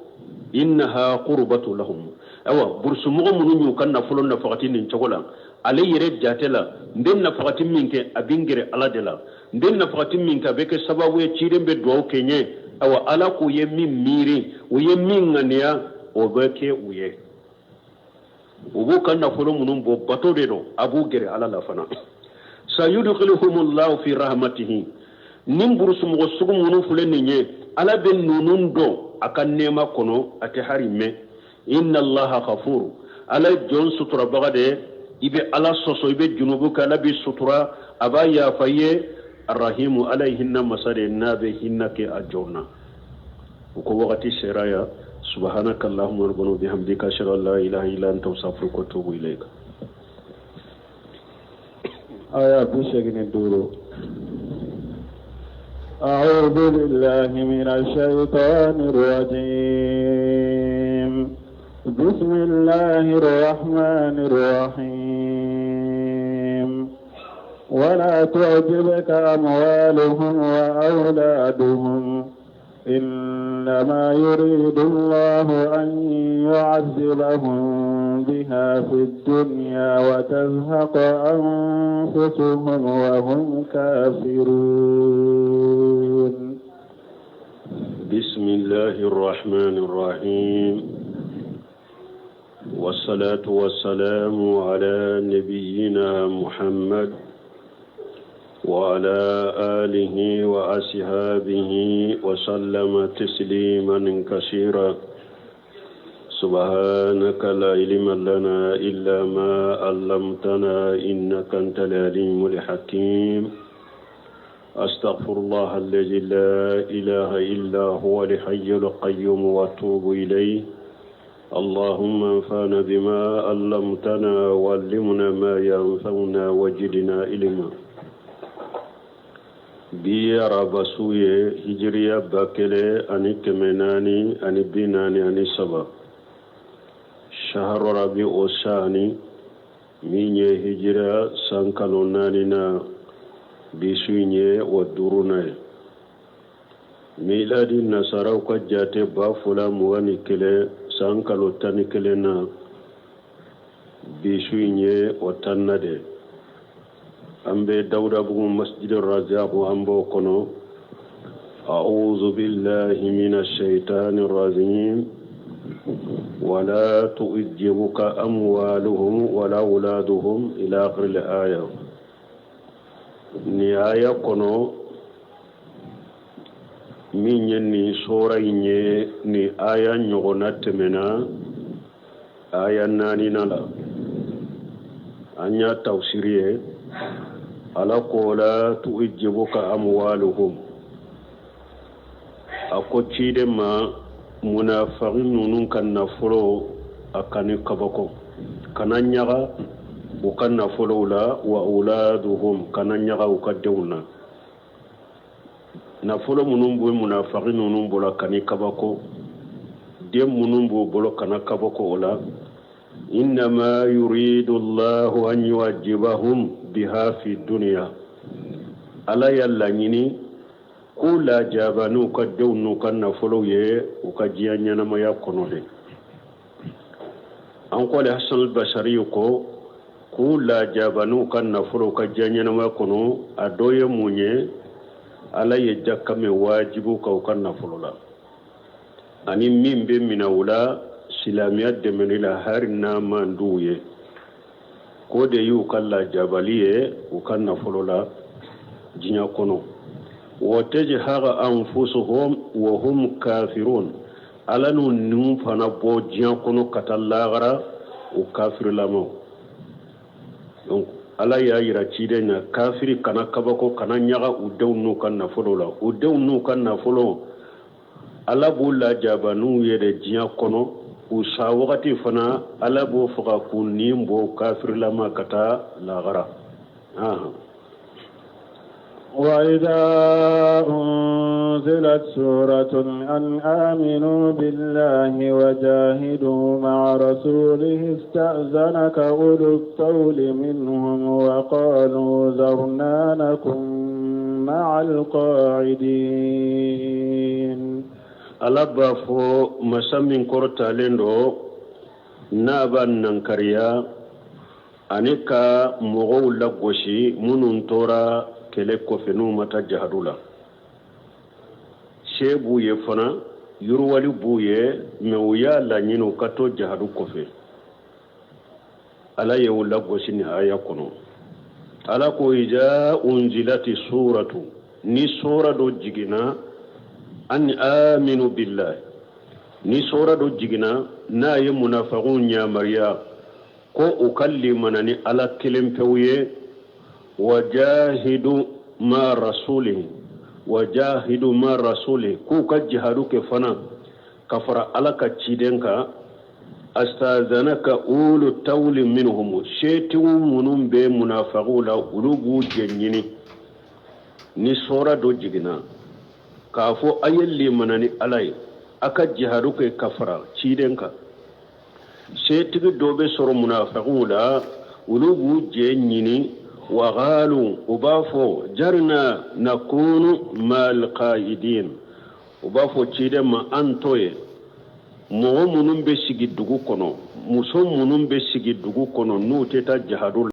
innaha qurbatu lahum, ayiwa burusumɔgɔ minnu y'u ka nafolo nafagati nin cogo la, ale yɛrɛ jate la n bɛ nafagati min kɛ a bɛ n gɛrɛ Ala de la, n bɛ nafagati min kɛ a bɛ kɛ sababu ye ciden bɛ duwawu kɛ n ye. Ayiwa Ala k'u ye min miiri, u ye min ŋaniya, o bɛ kɛ u ye. U b'u ka nafolo minnu bɔ bato de don, a b'u gɛrɛ Ala la fana. Sayudkhiluhumullahu fi rahmatihi, nin burusumɔgɔ sugu minnu filɛ nin ye, Ala bɛ ninnu don a ka nɛɛma kɔnɔ, a tɛ hari mɛn. Inna allaha ghafur, Ala ye jɔn suturabaga de ye. I bɛ Ala sɔsɔ, i bɛ junubu kɛ, Ala b'i sutura, a b'a yafa i ye. Arahimu, Ala ye hinɛ masa de ye, n'a bɛ hinɛ kɛ a jɔn na. U ko wagati sera ya. Subhanaka allahumma rabbana wa bihamdika ashhadu an la ilaha illa anta astaghfiruka wa atubu ilayka. Aya 85. أعوذ بالله من الشيطان الرجيم بسم الله الرحمن الرحيم ولا تعجبك أموالهم وأولادهم إنما يريد الله أن يعذبهم بها في الدنيا وتزهق أنفسهم وهم كافرون. بسم الله الرحمن الرحيم، والصلاة والسلام على نبينا محمد وعلى آله وأصحابه وسلم تسليما كثيرا. سبحانك لا علم لنا إلا ما علمتنا إنك أنت العليم الحكيم. أستغفر الله الذي لا إله إلا هو الحي القيوم وأتوب إليه. اللهم انفعنا بما علمتنا وعلمنا ما ينفعنا وزدنا علما. Bi araba su ye hijiriya 1443, shahru rabi o sani min ye hijira san kalo naani na, bi su in ye o duurunan ye. Miladi nasaraw ka jate 2021 san kalo 11 na, bi su in ye o tanna de. An bɛ Dawudabugu masjid Razaku, an b'o kɔnɔ. A'udhu billahi minash shaitani rajim. Wala tu'jibuka amwaluhum wala auladuhum ila akhir al-aya. Nin aya kɔnɔ min ye nin sura in ye, nin aya ɲɔgɔnna tɛmɛna aya naaninan la, an y'a tafsiri ye. Ala ko la tu'jibuka amwaluhum, a ko ciden ma Munafaki ninnu ka nafolo a kan'i kabako, kana ɲaga u ka nafolow la, wa uladuhum, kana ɲaga u ka denw na. Nafolo minnu bɛ munafaki ninnu bolo, kan'i kabako. Den minnu b'u bolo, kana kabako o la. Innama yuridu llahu an yu'adhibahum biha fi dunya. Ala y'a laɲini k'u lajaba n'u ka denw n'u ka nafolow ye u ka diɲɛ ɲɛnamaya kɔnɔ de. An ko ale Hasan al-Basari ko k'u lajaba n'u ka nafolow ka diɲɛ ɲɛnamaya kɔnɔ, a dɔ ye mun ye? Ala ye jaka min wajibu kan u ka nafolo la, ani min bɛ minɛ u la silamɛya dɛmɛni la, hali n'a man d'u ye, k'o de y'u ka lajabali ye u ka nafolo la diɲɛ kɔnɔ. Wa tazhaqa anfusuhum wa hum kafirun. Ala n'u niw fana bɔ diɲɛ kɔnɔ ka taa lahara u kafirilamaw. Donc Ala y'a yira ciden na, kafiri kana kabako, kana ɲaga u denw n'u ka nafolo la. U denw n'u ka nafolo, Ala b'u lajaba n'u ye de diɲɛ kɔnɔ. U sa wagati fana, Ala b'o faga k'u ni bɔ kafirilama ka taa lahara. وإذا أنزلت سورة أن آمنوا بالله وجاهدوا مع رسوله استأذنك أولو الطول منهم وقالوا ذرنا نكن مع القاعدين. Ala b'a fɔ, masa min kɔrɔtalen don, n'a b'a nankariya ani ka mɔgɔw lagosi minnu tora kɛlɛ kɔfɛ, n'u ma taa jahadu la. Se b'u ye fana, yiriwali b'u ye, mɛ u y'a laɲini u ka to jahadu kɔfɛ. Ala ye u lagosi nin aya kɔnɔ. Ala ko: iza unzilati suratu, ni sura dɔ jiginna, an aminu billahi, ni sura dɔ jiginna n'a ye munafagiw yamaruya ko u ka limana ni Ala kelen pewu ye, wajahidu ma rasulihi, wajahidu ma rasulihi, k'u ka jihadu kɛ fana ka fara Ala ka ciden kan, astazanaka ulu tawli minhum, setigiw minnu bɛ munafagiw la, olu b'u jɛ ɲini. Ni sura dɔ jiginna k'a fɔ a ye limana ni Ala ye, a ka jihadu kɛ ka fara ciden kan, setigi dɔ bɛ sɔrɔ munafagiw la, olu b'u jɛ ɲini. Waqalu, u b'a fɔ: zarna nakunu mal qaidin. U b'a fɔ ciden ma: an to ye mɔgɔ minnu bɛ sigi dugu kɔnɔ, muso minnu bɛ sigi dugu kɔnɔ, n'u tɛ taa jihadu.